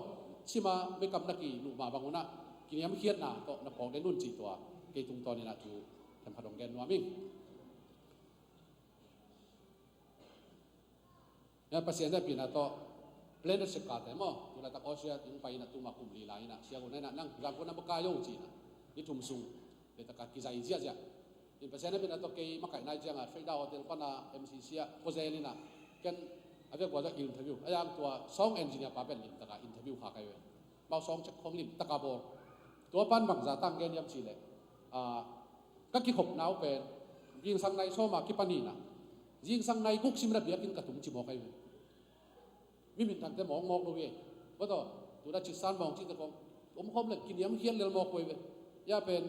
sima mekam na kiluh mah bang un ah kiniamkhiatna tawh na phawk den un ci tua kei tungtawn in ah thu themkhat hong gen nuam ing. Nia Pasian hehpihna tawh planet sep kate maw, tulaitak Austria tung pai in ah tuma kum li lai in ah siagu na in ah nang zangkua na makai o ci in ah ni thum sung leitaka kizai ziahziah. In Pasian hehpihna tawh kei makaihna i ciangah Freda Hotel pana M C C ah khuazel in ah ken a vekua tawh interview a yang tua song engineer pa pen limtaka interview kha kai ve. Mau sawng cek khawng lim taka bawl. Tua pan bangza tang gen hiam cih leh, ah, ka kikhopna uh pen zingsang nai sawma kipan hi in ah zingsang nai guk sim na biakinn ka tung ci mawk ahi ve. Mi minthangte mawkmawk lo hi. Bawtaw, tuna citsan mawng cihte khawng om khawm leng kiniamkhiat lel mawk lo hi ve. Hia pen,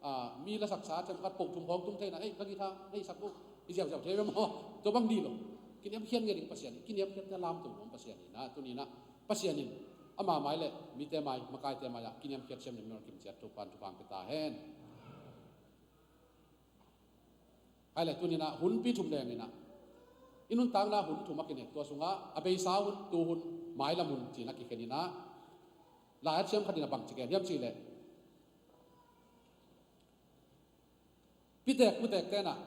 ah, mi lasaksa themkhat poh thum khawng tung thei in ah ei ka guitar nei sak uh i ziauziau thei ve maw? Tua bang dih lo. Kiniamkhiat ngei ding Pasian hi. Kiniamkhiatte lamto nuam Pasian hi in ah tuni in ah Pasian in ama mai le mite mai, makaite mai ah kiniamkhiat siam le mimal kim ciat Topan thupha hong pia ta hen. Hai le tuni in ah hunpi thum leng in ah i nuntakna hun thum a kinek, tua sungah a beisa hun, tu hun, mailam hun ci in ah kikhen in ah lai a siam khat in ah bang ci gen hiam cih leh pitek putekte in ah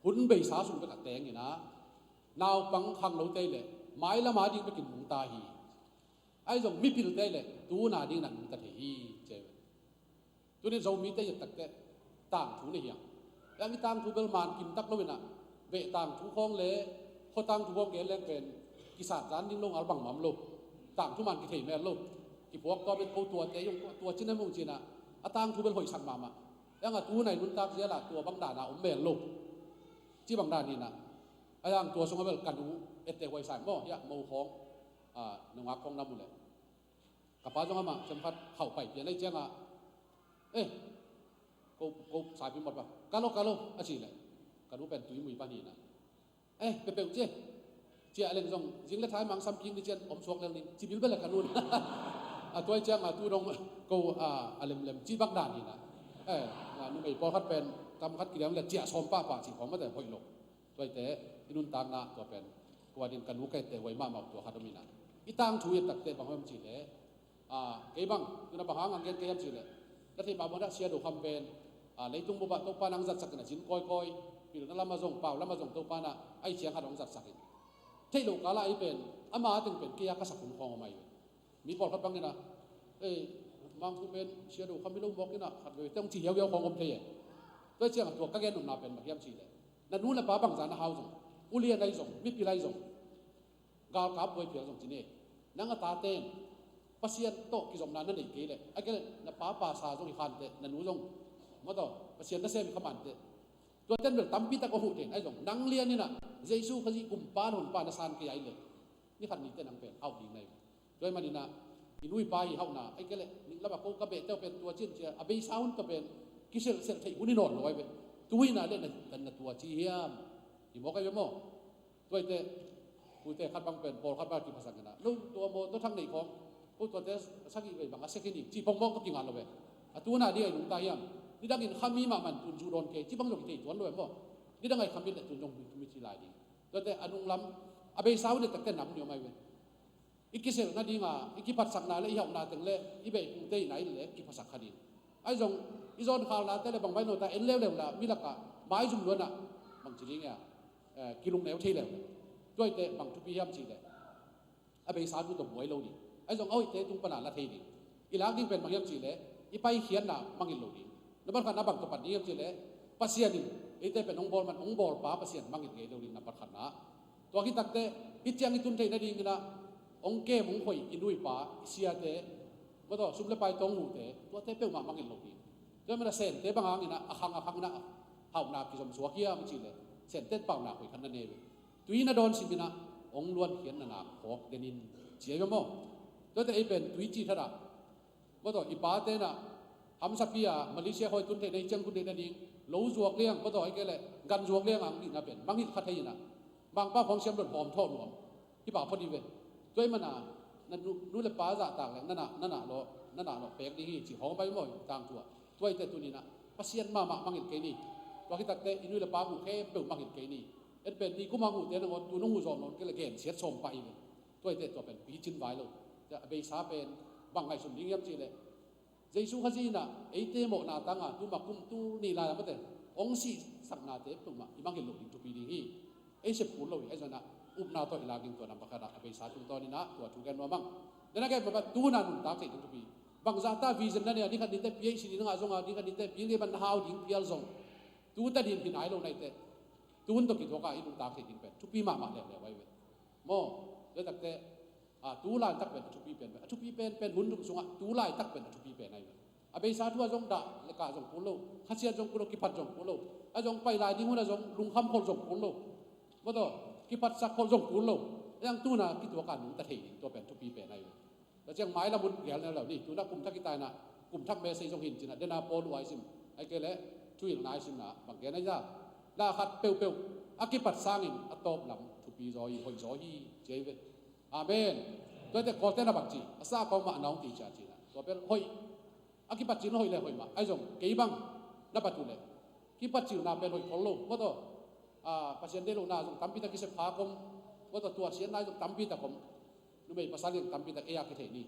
hun beisa sung bek a teng in ah naupang khangnote leh mailam a ding bekin nungta hi. Ahi zong mipilte leh tu hun a ding in ah nungta thei hi ci hi. Tuni Zomite i et takteh tangthu nei hiam? Hiang i tangthu bel man kim tak lo in ah beh tangthu khawng le khuatangthu khawng gen leng pen kisat zan ding lo ngal bangmah om lo. Tangthu man kithei mel lo. Kiphuak tawm in ko tuate i hong tua cin a hong ci in ah a tangthu bel hoihsak mahmah. Hiang a tu nai nuntak zial ah tua bang dan a om mel lo. Ci bang dan hi in ah a hiang tua sungah bel ka nu etteh huai sa in maw, hiah mo khawng, ah, nungak khawng na mu leh ka pa zong amah siamkhat khauh pai pian ahi ciangah, eh, ko, ko saipi mawt pa, ka lo, ka lo a ci leh ka nu pen tui mui pan hi in ah, eh, pepeuh ci, ciah leng zong zing le thai mang sam kik ni cian om suak leng ni ci bilbel a ka nu in a tuai ciangah tu dong ko, ah, a lemlem ci bak dan hi in ah, eh, ah, numei pawlkhat pen tam khat kiliam le ciah sawm pahpah ci khawng mate hoih lo. Tuaite i nuntakna tua pen kua din ka nu ka etteh huai mahmah tua khat om in ah i tangthu i et takteh bang hiam cih leh, ah, kei bang tuna bang hang ang gen kei hiam cih leh na theih mah bang dah Sia Do Kham pen, ah, leitung bup ah Topa in hong zatsak in ah zin kawikawi pilna lam ah zong pau lam ah zong Topa in ah a i ciang khat hong zatsak in theih loh kal ah ei pen ama teng pen kei a ka sak hun khawng om ahi ve. Mi pawlkhat bang in ah, eh, Mangkhu pen Sia Do Kham hi lo mawk in ah khat veve teng ci hiauhiau khawng om thei e. Tua ciangah tua ka gen nopna pen bang hiam cih leh na nu na pa bangza na hau zong Ulian ahi zong, mipil ahi zong, galkap buaipih ahi zong ci ni. Nang a taten Pasian tawh kizopna na neih kei leh, a kei leh na pa pasa zong hi khanteh, na nu zong, mawtaw, Pasian nasem hi khamanteh. Tuaten bel tampi tak a huh den ahi zong, nang lian inah Jesu Khazih kumpa na hunpa na san kei ahi leh, ni khat nite nang pen hauh ding na hi. Tua hi maninah i nu i pa i hauhna, a kei leh ning lama ko ka behteu pen tua cin cia, a beisa hun tawh pen kiselselh theih hun i nawn lo ahi ve. Tu inah leh na, na tua ci hiam? I mawk ahi ve maw? Tuaite, tuite khat bang pen, pawl khat bang kiphasak inah, no, tua maw, tua thak nei khawng, ko tuate sagih vei bang a sek hi ning, ci pongmawk tawh kinga lo ve. A tuna ding a i nungta hiam? Nidangin khami mahmah tun zu dawn kei, ci bang zong i thei tuan lo ve maw? Nidang a i khamit leh tun zong mi, mi ci lai ding. Tuate a nunglam, a beisa hun i takte nam ni om ahi ve. I kiselh nadinga, i kiphatsakna le i hauhna teng le i beipute i nai le kiphasak kha ding. Ahi zong, i zawn khalnate le bangmah i nawta en leuleu la, mi lakah maizum luanah bangci ding ia, eh, kilungneu thei leu. Tuaite bang thupi hiam cih leh, a beisa thu tawh buai lo ding. Ahi zong a hoihte tung pana la thei ding. I lak ding pen bang hiam cih leh, i paikhiatna mangngilh lo ding. Nambat khatna bang tawh pan ding hiam cih leh, Pasian in eite pen hong bawl man, hong bawlpa Pasian mangngilh ngei lo ding, nambat khatna. Tua khit takteh, hih ciang i tun theih nadinginah hong kem hong hoih i nu i pa, i siate, mawtaw, sum le pai tawng mute, tuate peuhmah mangngilh lo ding. Tua hi mana sente bang hanginah a khang a khang inah hauhna kizom suak hiam cih leh, sente pauhna hoih khat na nei ve. Tui na dawn siminah hong luankhiatna na khawk denin, ci ahi ve maw? Tuate ei pen tui cih thatah, mawtaw, i pate inah hamsapi a Malaysia khawi tun theihna, i ciang tun theihna ding, lo zuak liang, mawtaw, a kei leh gan zuak liang ang dihna pen mangngilh kha thei inah, Mangpau khawng siam lo in hawm thawh nuam. Hih pa phot hi ve. Tua hi mana na nu, nu le pa zahtak leh na nah, na nah lawh, na nah lawh pek ding hi, ci hawm pai maw, tangthu ah. Tuaite tuninah Pasian mahmah mangngilh kei ni. Tua khit takteh i nu le pa muh khempeuh mangngilh kei ni. En pen ni kum a muhte nangawn tu nong muh zawh nawn kei leh gensiat sawm pah hi ve. Tuaite tua pen picin vai lo. Tua a beisa pen bang ngaihsun ding hiam cih leh, Jesu Khazih inah eite mawhna tanga tuma kum tul nih lai-a mate hong sihsaknate peuhmah i mangngilh loh ding thupi ding hi. Ei sep kul lo hi, ahi zongin ah upna tawh i lak ding, tua nambat khatah a beisa tungtawninah tua thu gen nuam ang. Dena gen mah tu hun a nuntak theih ding thupi. Bangzahta vision na nei a, ni khat nite PhD na ngah zonga, ni khat nite PhD man na hau ding pial zong, tu tadin hi nai lo naite, tu hun tawh kituaka i nuntak theih ding pen thupi mahmah leuleu ahi ve. Maw, tua takte, a, tu laitak pen a thupi pen, a thupi pen pen hun dum sungah tu laitak pen a thupi pen ahi ve. A beisa thu a zong dah le kah zong kul lo, khasiat zong kul lo, kiphat zong kul lo, a zong pai lai ding hun a zong lungkham kholh zong kul lo, mawtaw, kiphatsak kholh zong kul lo. Ahi zong tu hun a kituaka nungta thei ding, tua pen thupi pen ahi ve. Tua ciang mailam hun gel neu lo ni, tu hun a kum thak hi ta inah, kum thak message zong hi in ci inah, dena Paul uh a i sim, ahih kei leh thuhilhna a i simna bang gen ahi zah, na khat peuhpeuh a kipat sangin a tawp lam thupi zaw hi, hoih zaw hi, ci ahi ve. Amen. Tuate Kawlte na bang ci, a sa kawng mah na hong ti cia ci inah, tua pen hoih. A kipat cil na hoih le hoih mah, ahi zong kei bang na bat uh leh, kipat cilna pen hoih khol lo, mawtaw, a, Pasian deih lohna zong tampi tak kisep kha om, mawtaw, tuahsiatna zong tampi tak om, numei pasal zong tampi tak ei a kithei ni.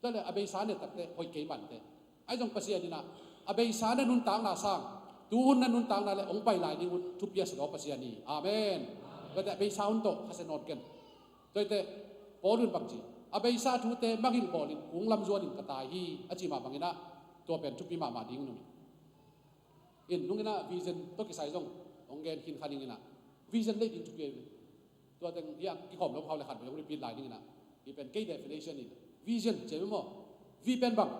Tua leh a beisa ne takte hoih kei mante, ahi zong Pasian inah a beisa na nuntakna sang, tu hun na nuntakna le hong pai lai ding hun thupi a sia lo Pasian hi. Amen. Tuate a beisa hun tawh khasia nawn ken. Tuate Paul in bang ci, a beisa thute mangngilh bawlin kung lam zuanin ka tai hi, a ci mah banginah tua pen thupi mahmah ding nung. In nunginah vision tawh kisai zong hong gen khin kha dinginah, vision lei ding thupi ahi ve. Tua teng hiah kikhawm lo khau le khat vei hong repeat lai dinginah, hih pen kei definition in, vision ci ahi ve maw? V pen bang,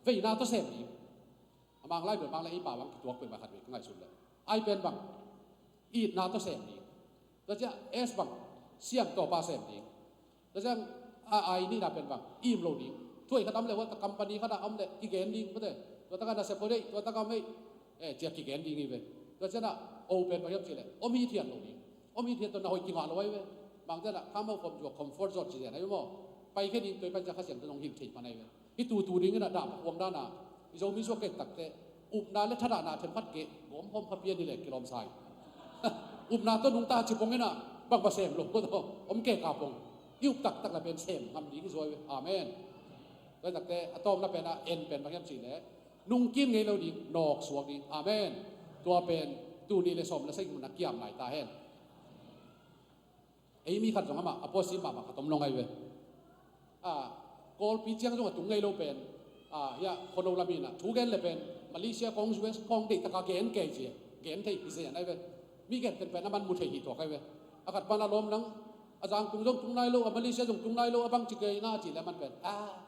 veina tawh sem ding. A Mang lai bel Mang le ei pa bang kituak peuhmah khat vei ka ngaihsun leh, I pen bang, itna tawh sem ding. Tua ciah S bang, siangtho pa sem ding. Tua ciang a, I nihna pen bang, im lo ding. Thuai khat om leh, huata company khat ah om leh kigen ding, mate. Tua takah nasep hoih deih, tua takah om ei, eh, ciah kigen ding hi ve. Tua cianah O pen bang hiam cih leh, om hithiat lo ding. Om hithiat tawh na hoih kingah lo ahi ve. Bang cianah come out from your comfort zone ci zen ahi ve maw? Paikhia ding, tua pan ciah Kha Siangtho in hong hilh thei pan ahi ve. Hih tutu dinginah dah pakhuang dana, i Zomi suak kei takte, upna le thadahna themkhat keh gawm khawm kha pian hi leh kilawm sa hi. Upna tawh nungta ci ponginah bangmah sem lo, om keh ka pong. I up taktak la pen sem ngam ding hi zaw hi ve. Amen. Tua hi takte a tawpna penah N pen bang hiam cih leh, nungkim ngei lo ding, nawk suak ding. Amen. Tua pen tul nih le sawm le sagih mun a kiam lai ta hen. Ei mi khat zong amah a puasim mahmah khat om lo ngai ve. A, Kawlpi ciang zong a tung ngei lo pen, a, hiah khuano lam inah thu gen le pen Malaysia khawng, U S khawng deih taka gen kei ci, gen thei hi zen ahi ve. Mi gen ten pen a man mu thei hi tuak ahi ve. A khat pan a lawm nang, a Zangkong zong tung nai lo, a Malaysia zong tung nai lo, a bang ci kei na ci le man pen, a,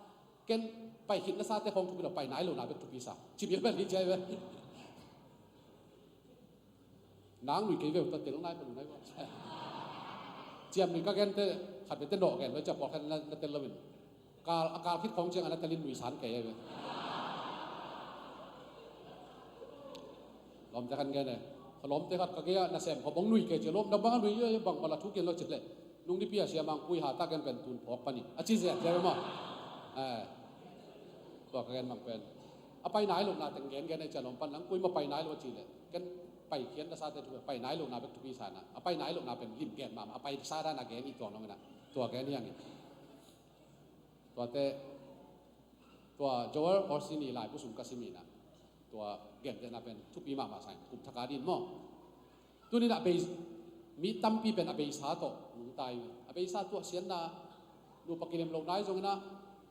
ken pai khit na sate khawng thupi lo, pai nai lo na bek thupi sa. Ci bial bel hi ci ai ve. Nang nui kei ve, ta tel nai pen nai ve. Ciam nui ka gen te, khat ve te no gen lo, cia pawlkhat na, na tel lo in. Kal, a kal khit khawng ciang a na telin nui san kei ai ve. Lawmte khan gen e. Kha lawmte khat ka gei a nasem kha bang nui kei ci, lawm na bang a nui e, bang mala thu gen lo ci le. Nung nipi a siamang kui ha ta gen pen tun phawk pani. A ci zia zia ve maw. Eh. Tua ka gen mang pen. A pai nai lo na teng gen gen e cia lawm pan nang kui ma pai nai lo ci le. Ken pai khian na sate thu pai nai lo na bek thupi sa na. A pai nai lo na pen lim gen mama. A pai sa da na gen i tuang nong na. Tua gen hiang i. Tuate, tua Joel Osteen i laibu sung ka sim ina, tua gentehna pen thupi mahmah sa in, kum thak a din maw. Tuni na a bei, mi tampi pen a beisa tawh nungta i, a beisa tuah sianna, nupa kilem lo nai zong ina,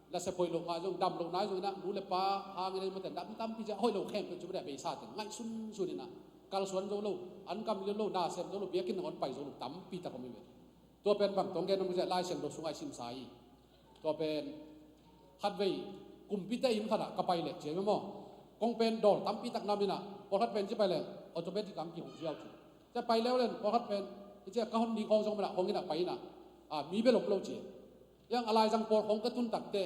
nasep hoih lo ngai zong, dam lo nai zong ina, nu le pa hangin a i mate dam tampi cia hoih lo khempeuh cu mate a beisa teng ngaihsun sun ina, kalsuan zo lo, an kam liam lo, nasem zo lo, biakinn nangawn pai zo lo tampi tak om i ve. Tua pen bang tawng gen om zia Lai Siangtho sungah i simsa i. Tua pen khatvei kumpite inn khatah ka pai leh cia maw. Kong pen dawl tampi tak nam inah pawlkhat pen ci pai leh automatic ang kihong ziau ci. Cia pai leu len pawlkhat pen i cia ka hon ding khawng zong manah hong inah pai inah, a, mi bel om lo ci. Yang a laizang pawl khawng ka tun takte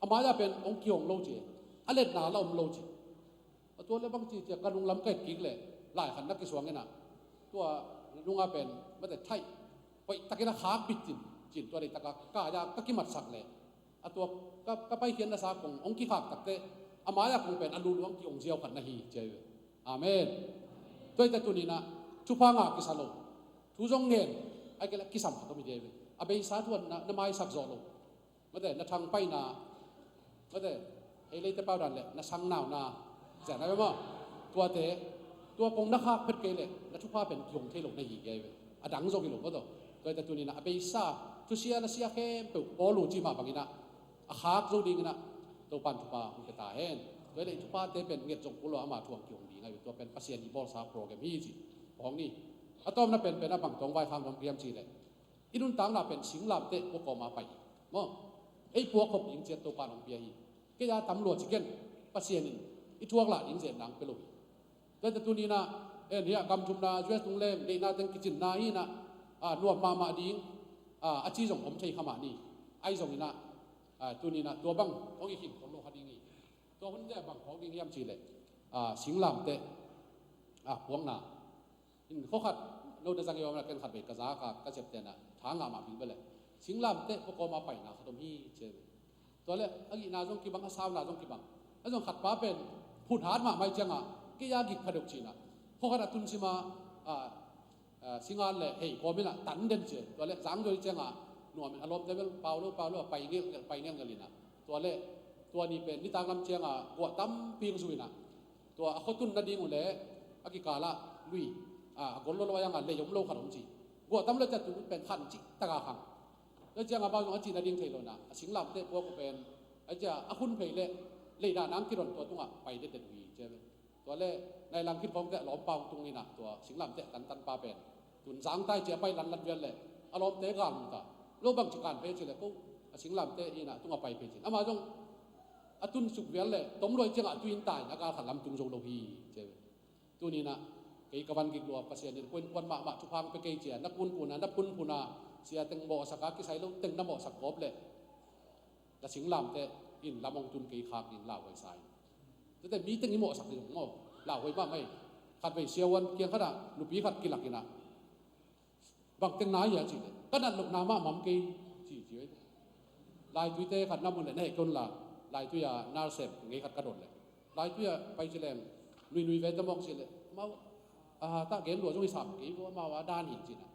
a mai-ah pen hong kihong lo ci. A letna la om lo ci. A tua le bang ci cia ka lunglam ka et kik leh lai khan na kisuang inah tua nungah pen mate thaih hoih takin a khak bit cin, cin tua deih takah ka ya ka kimatsak leh a tua ka, ka paikhiatna sa kong hong kikhak takte a mai-ah kong pen a luluang kihong ziau khat na hi cia hi ve. Amen. Tua hi te tuninah thupha ngah kisa lo, thu zong ngen, a kei leh kisam khat om hi cia hi ve. A beisa tuan na, na maisak zawh lo. Mate, na thangpaihna, mate, hei leite pau dan le na sangnauna, zia na ve maw? Tuate, tua kong na khak phet kei le na thupha pen kihong thei lo na hi kei ve. A dang zong hi lo maw taw. Tuate tuninah a beisa thusia na sia khempeuh pawl uh ci mah banginah a khak zo dinginah Topan thupha hong pia ta hen. Tua hi le i thuphate pen nget zong kul lo, ama thu hong kihong ding ahi ve. Tua pen Pasian i bawlsa program hi ci. Hong ni. A tawmna pen pen a bang tawng vaikhak nuam piam ci le i nuntakna pen singlamteh pua kawma pai hi maw? Ei puak khop ding ciat Topa in hong pia hi. Kei a tam lua ci ken, Pasian in i thuak lah ding zen nang pia lo hi. Tuate tuninah en hiah gam thumna U S tung lem deihna teng kicinna hinah, a, nuam mahmah ding, a, a ci zong om thei kha mah ni. Ahi zonginah, a, tuninah tua bang hong i khin khol lo kha ding hi. Tua hun zia bang phawk ding hiam ci le, a, singlamteh, a, puakna in khua khat, no na zang i om la ken khat vei ka za ka, ka zep tenah tha ngah mah bil bele. Singlamteh pua kawma paina khat om hi ci ve. Tua le a gihna zong kibang, a sauna zong kibang. A zong khat pa pen phun hat mahmah i ciangah kei a gik pha deuh cinah khua khat a tun sima, a, a, singan le hei kawminah tan den ci. Tua le zang zoi ciangah nuamin a lawmte bel pau lo, pau lo, a pai ngelngel, pai ngelngel inah. Tua le tua ni pen nitak lam ciangah guah tampi hong zu inah tua a khuatun nading uh le a kikalah lui, a, a gol lawlawi angah lei om lo khat om ci. Guah tam lo cia tu pen khan cih taka khang. Tua ciangah amau zong a cih nading thei lo na, a singlamteh puak uh pen a cia a khun phei le leidah nang kidon tua tungah pai detdet uh hi cia ve. Tua le nai lang khit khawngte a lawmpa hong tung inah tua singlamteh tantan pa pen tun zangtai cia pai lanlat vial le a lawmte gal hong ta. Lo bang ci kan phei ci le ko a singlamteh inah tungah pai phei cin. Amah zong a tun suk vial le tom luai ciangah a tuin ta in a gal khat lam tung zo lo hi cia ve. Tuninah kei ka van gik lua Pasian in kuan kuan mahmah thupha hong pia kei cia, na kunkuna, na phunphuna, sia teng mawhsaka kisai lo teng na mawhsak kawp leh na singlamteh in lam hong tun kei khak in lauhuai sa in. Tuate mi teng i mawhsak ding maw, lauhuai mahmah hi. Khatvei siavuan kiang khatah nupi khat kilak inah bang teng na hia ci le ka nat lohna mahmah kei ci ci. Laituite khat na mun le na heh kon la, laitui a nalsem ngei khat ka don le laitui a pai ci leng nuinui ve ta mawk ci le mau, a, ta gen lua zong i sam kei vo, amau a dan hi cinah.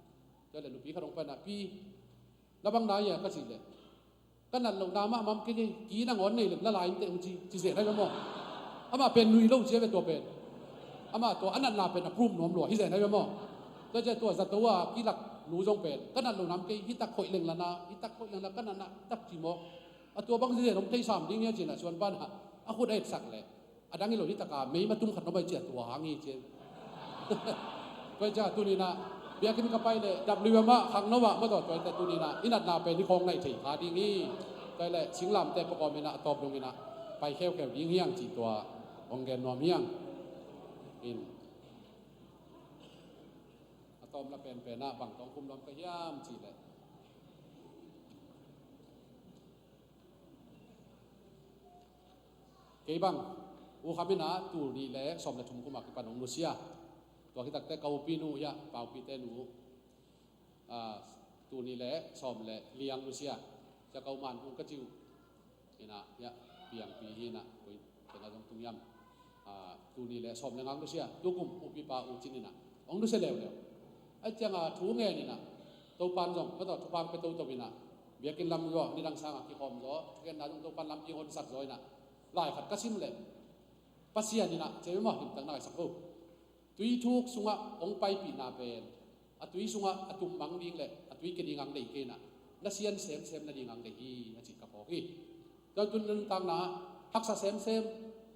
Tua le nupi khat hong pai na pi, na bang na hia ka ci le ka nat lohna mahmah kei, ki nangawn nei lem la lai inteh hong ci, ci zia na ve maw? Amah pen nui lo cia ve tua pen. Amah tua a natna pen a prum nuam lua hi zia na ve maw? Tua cia tua zato a kilak nu zong pen ka nat lohna kei, hitak hoih leng lana, hitak hoih leng la ka natna tak ci maw? A tua bang zia zia nong thei sam ding hia cinah suan banah a khut a etsak le a dang hi lo hi taka mei matum khat no bai cia tua hang hi cia. Tua cia tuninah Biakinn ka pai leh W M ah khangno ah mawtaw tuate tuni-in ah i natna pen i khawng naih thei kha ding hi. Tua leh singlamteh pakawm in ah a tawp dongin ah pai kheukheu ding hi hang cih tua hong gen nuam hi hang. In a tawpna penpen ah bang tawh khum nuam ka hiam cih leh kei bang U Kham in ah tul nih le sawm le thum kum a kipan hong nusia. Tua khit takteh ka upinu hi a, Paupite nu, ah, tul nih le sawm le li hong nusia. Sia Kau Man Kung ka ci uh. In ah hi a, piangpi hi in ah koi teng ah zong tung hiam. Ah, tul nih le sawm le nga hong nusia. Tukum upipa U Cin in ah hong nusia leuleu. Ahih ciangin thu ngen in ah Topa'n zong mawtaw thupha pia toto in ah biakinn lam zaw nidang sangin kikhawm zaw, thugenna zong Topa'n lampi hong honsak zaw in ah lai khat ka sim leh Pasian in ah, ci maw, limtak na ka sak uh. Tui thuk sungah hong paipihna pen a tui sungah a tum mang ding le a tui kia ding hong deih kei in ah, na sian semsem nading hong deih hi, a cih ka phawk hi. Tua tun nuntakna haksa semsem,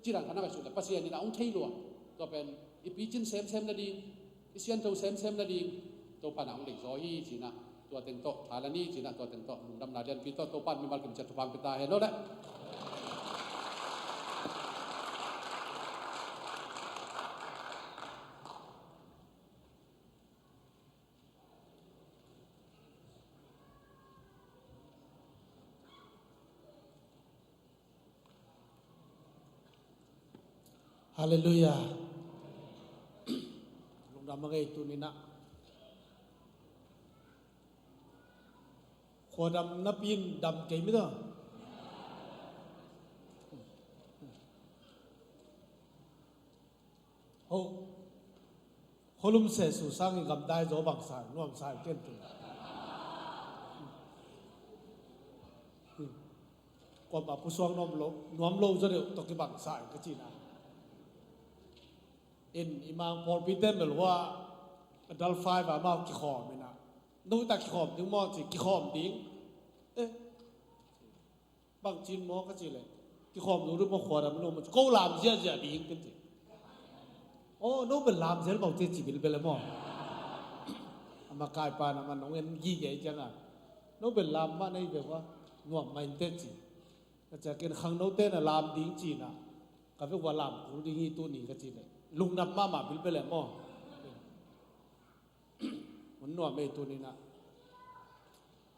ci dan khat na ka sut leh Pasian in ah hong thei lua. Tua pen i picin semsem nading, i siantho semsem nading Topa'n ah hong deih zaw hi, ci in ah tua teng tawh tha la ni, ci in ah tua teng tawh lungdamna lianpi tawh Topa'n mimal kim ciat thupha hong pia ta hen aw leh. Halleluiah. Lungdam a ngei tuni-in ah. Khuadam napi in dam kei mi ta. Ho. Khualum seh su sangin gamdai zaw bangsa nuamsa in ken tu. Kuamah pusuak nuam lo, nuam lo zaw deuh tawh kibangsa in ka cihna. In i Mang pawlpi ten bel hua adult five ah amau kikhawm in ah. No ta kikhawm ding maw ci kikhawm ding. Eh. Bang cin maw ka cih leh kikhawm zo ding maw khuadam lo maw ci ko lam ziahziah ding ken ci. Aw, no bel lam zel bau te ci bilbel e maw. A makaipa na man hong en gige ciangin no bel lam mah na hi ve ua nuam mah in te ci. Ka ciah ken khangnote na lam ding ci-in ah ka vek ua lam kul ding hi tuni ka cih leh lungdam mahmah bilbel e maw. Hun nuam ei tuni-in ah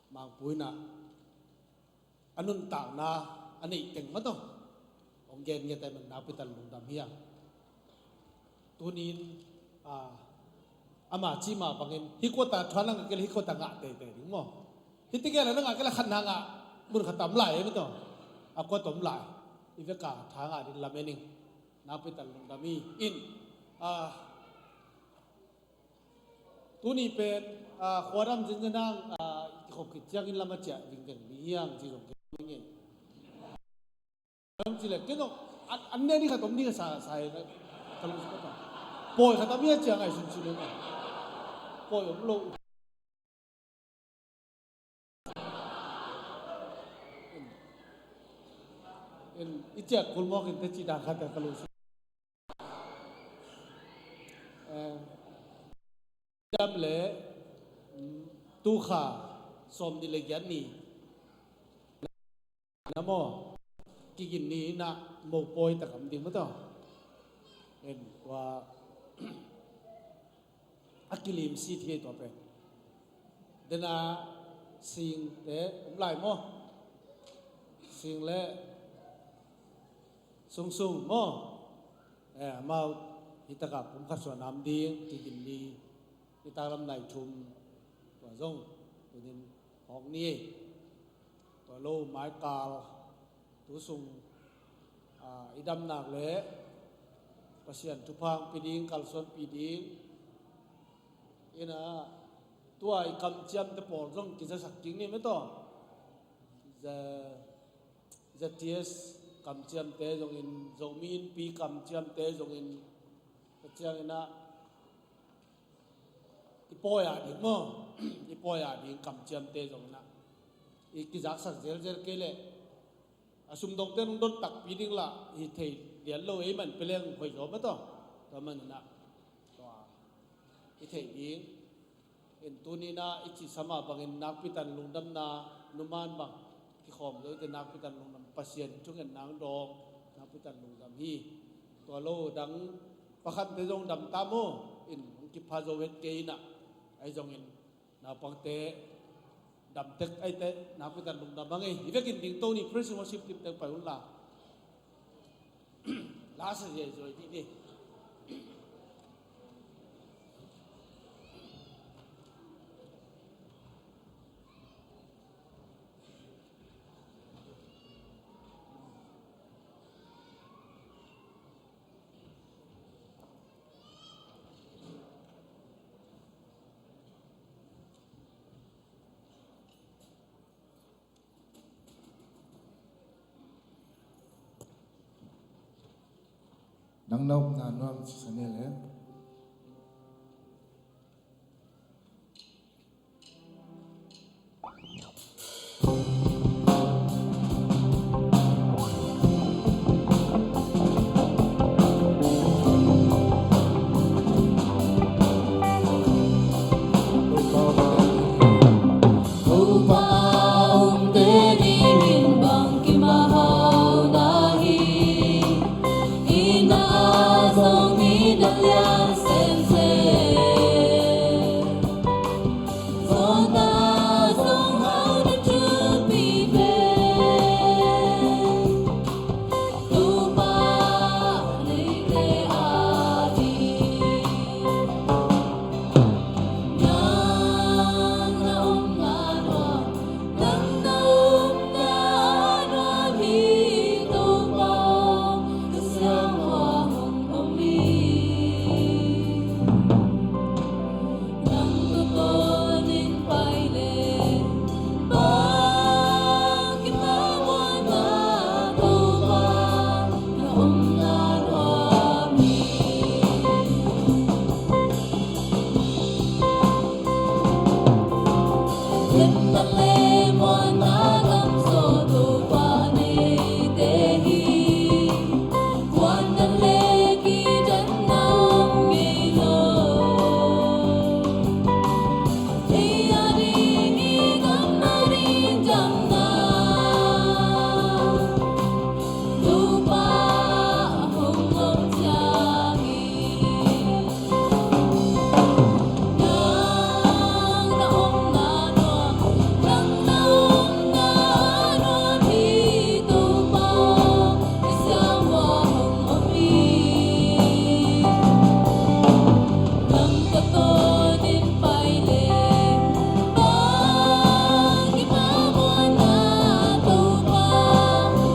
Mangpui in ah a nuntakna a neih teng mah tawh hong gen ngiat ahih manin nakpi takin lungdam hi a. Tuni-in, ah, ama cih mah bangin hih kuata thuak na ngah kei leh hih kuata ngah teitei ding maw. Hih tegel a na ngah kei leh khatna ngah mun khat a om lai ei mah tawh. A kuata om lai. I vek a tha ngah ding lamen ing. Nakpi takin lungdam hi. In, ah, tuni pen, ah, khuadam zenzen hang, ah, i kikhop khit ciangin lam a ciah vingveng ding hi hang ci zong kei ngei. Lam ci leh ken zong an, an ne ding khat om ding a sa, sa hi ka, ka lungsim ka. Pawi khat om hi a ciang ai sunsun hi. Pawi om lo. In, i ciah kul mawk in te ci dan khat ka lungsim. Eh, dam le, mm, tu kha sawm nih le giat ni. Na maw, kigin ni in ah mopawi tak om ding maw tawh. En, tua, a kilim sit hi tua pen. Dena sing te om lai maw. Sing le sungsung maw. Eh, amau hi taka pumkhat suan nam ding, kigin ni, hi taklam nai thum, tua zong, tunin hawk ni. Tua lo, maikal, tu sung, ah, i damnak le, Pasian thupha hong pia ding, kalsuanpih ding. In ah, tua i kamciamte pawl zong kizasak ding ni mah tawh. Za, Z T S kamciamte zongin, Zomi Innpi kamciamte zongin, ka ciangin ah, i pawi a ding maw, i pawi a ding kamciamte zongin ah, i kizaksak zelzel kei leh, a sumdongte nong don takpi ding lah, hi thei lian lo ei man pia leng hoih zaw mah tawh, tua manin ah, tua, hi thei ding, In tuni-in ah i cihsam ah bangin nakpi takin lungdamna numan bang kikhawm zo i te, nakpi takin lungdam, Pasian thungen nang dawng nakpi takin lungdam hi. Tua lo dang pakhatte zong dam ta maw? In hong kipha zo het kei in ah, ahi zongin naupangte dam tek ai te, nakpi takin lungdam hang ei. Hi vekin ding to ni, praise and worship team teng pai un la. Lasa zia zuai dih ni. Nang na omna nuam sisa ni le. Topa a omte dingin bang kimahau na hi. I na a zong i na liang semsem. Zong ta zong hau na thupi pen. Topa leite a ding. Nang na omna nuam, nang na omna nuam hi Topa, ka siangtho hong om hi. Nang tawh tawnin pai leng, bang kimawhna Topa, na omna nuam hi. Liantak le muanna gam sung Topa neite hi. Kuanna le kidanna om ngei lo. Ei a ding i gam a ding damna. Topa hong om ciangin. Nang na omna nuam, nang na omna nuam hi Topa, i siangtho hong om hi. Nang ka tawnin pai leng, bang kimawhna Topa,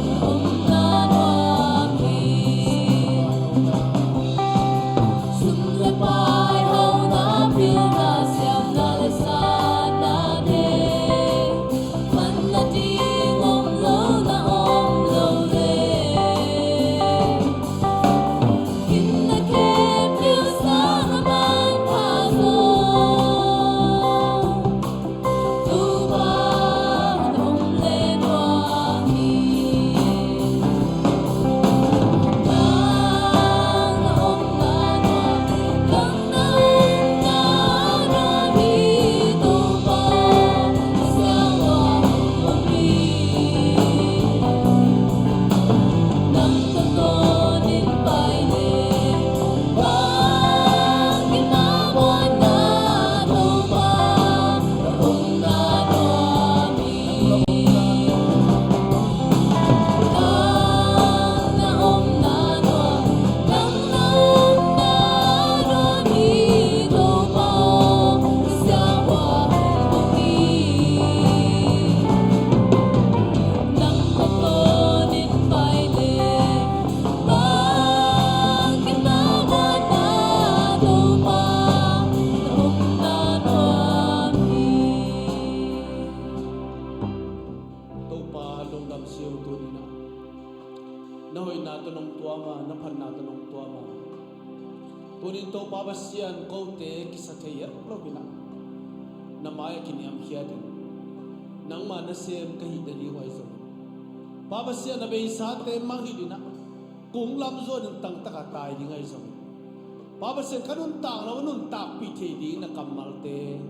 na omna nuam hi. Sum le pai, hauna, pilna, siamna le satna te, manna ding om lo, na om lo leng. Inn a khempeuh sang a manpha zaw, Topa na om le nuam hi. Nang na omna nuam, nang na omna nuam hi Topa, na siangtho hong om hi. Nang ka tawnin pai leng, bang kimawhna Topa, na omna nuam hi. Nang na omna nuam, nang na omna nuam hi Topa, na siangtho hong om hi. Nang ka tawnin pai leng, bang kimawhna Topa, na omna nuam hi. Topa lungdam si o tuni-in ah. Na hoihna tawh nong tuam a, na phatna tawh nong tuam a. Tuni-in Topa Pasian, kote kisa thei het lo-in ah, na mai-ah kiniamkhiat in, nangma nasem ka hih nading uh ahi zong, Pa Pasian, na beisate mangngilh in ah, kung lam zuan in tangtak a tai ding ahi zong, Pa Pasian, ka nuntak lo nuntakpih thei ding na kammalte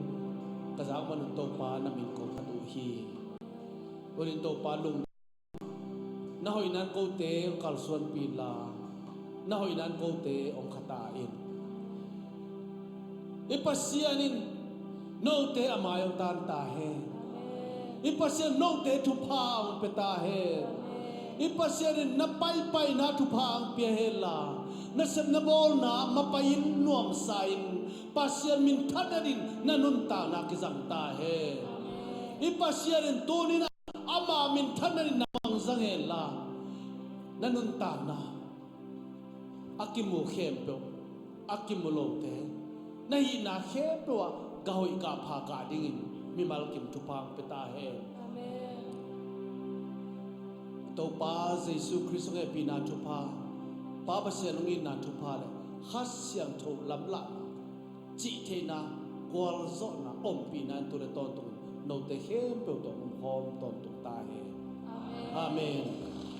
Ka zak man un Topa na min kong khat uh hi. Tunin Topa lung na hoihna in kote hong kalsuanpih inla, na hoihna in kote hong khata in. I Pasian in note a mai hong tan ta hen. I Pasian note thupha hong pia ta hen. I Pasian in na paipaina thupha hong pia henla, na sepna bawlna mapai in nuamsa in Pasian minthanna in na nuntakna kizang ta hen. I Pasian in tunin ama minthanna in na mangzang henla, na nuntakna a kimu khempeuh, a kimu lote, na hihna khempeuh ah gah hoih gah pha gah dingin mimal kim thupha hong pia ta hen. Amen. Topa Jesu Khrist hong hehpihna thupha, Pa Pasian hong itna thupha le Kha Siangtho lamlahna, cihtheihna, gualzawhna, ompihna in tu le tawntung note khempeuh tawh hong khawm tawntung ta hen. Amen. Amen.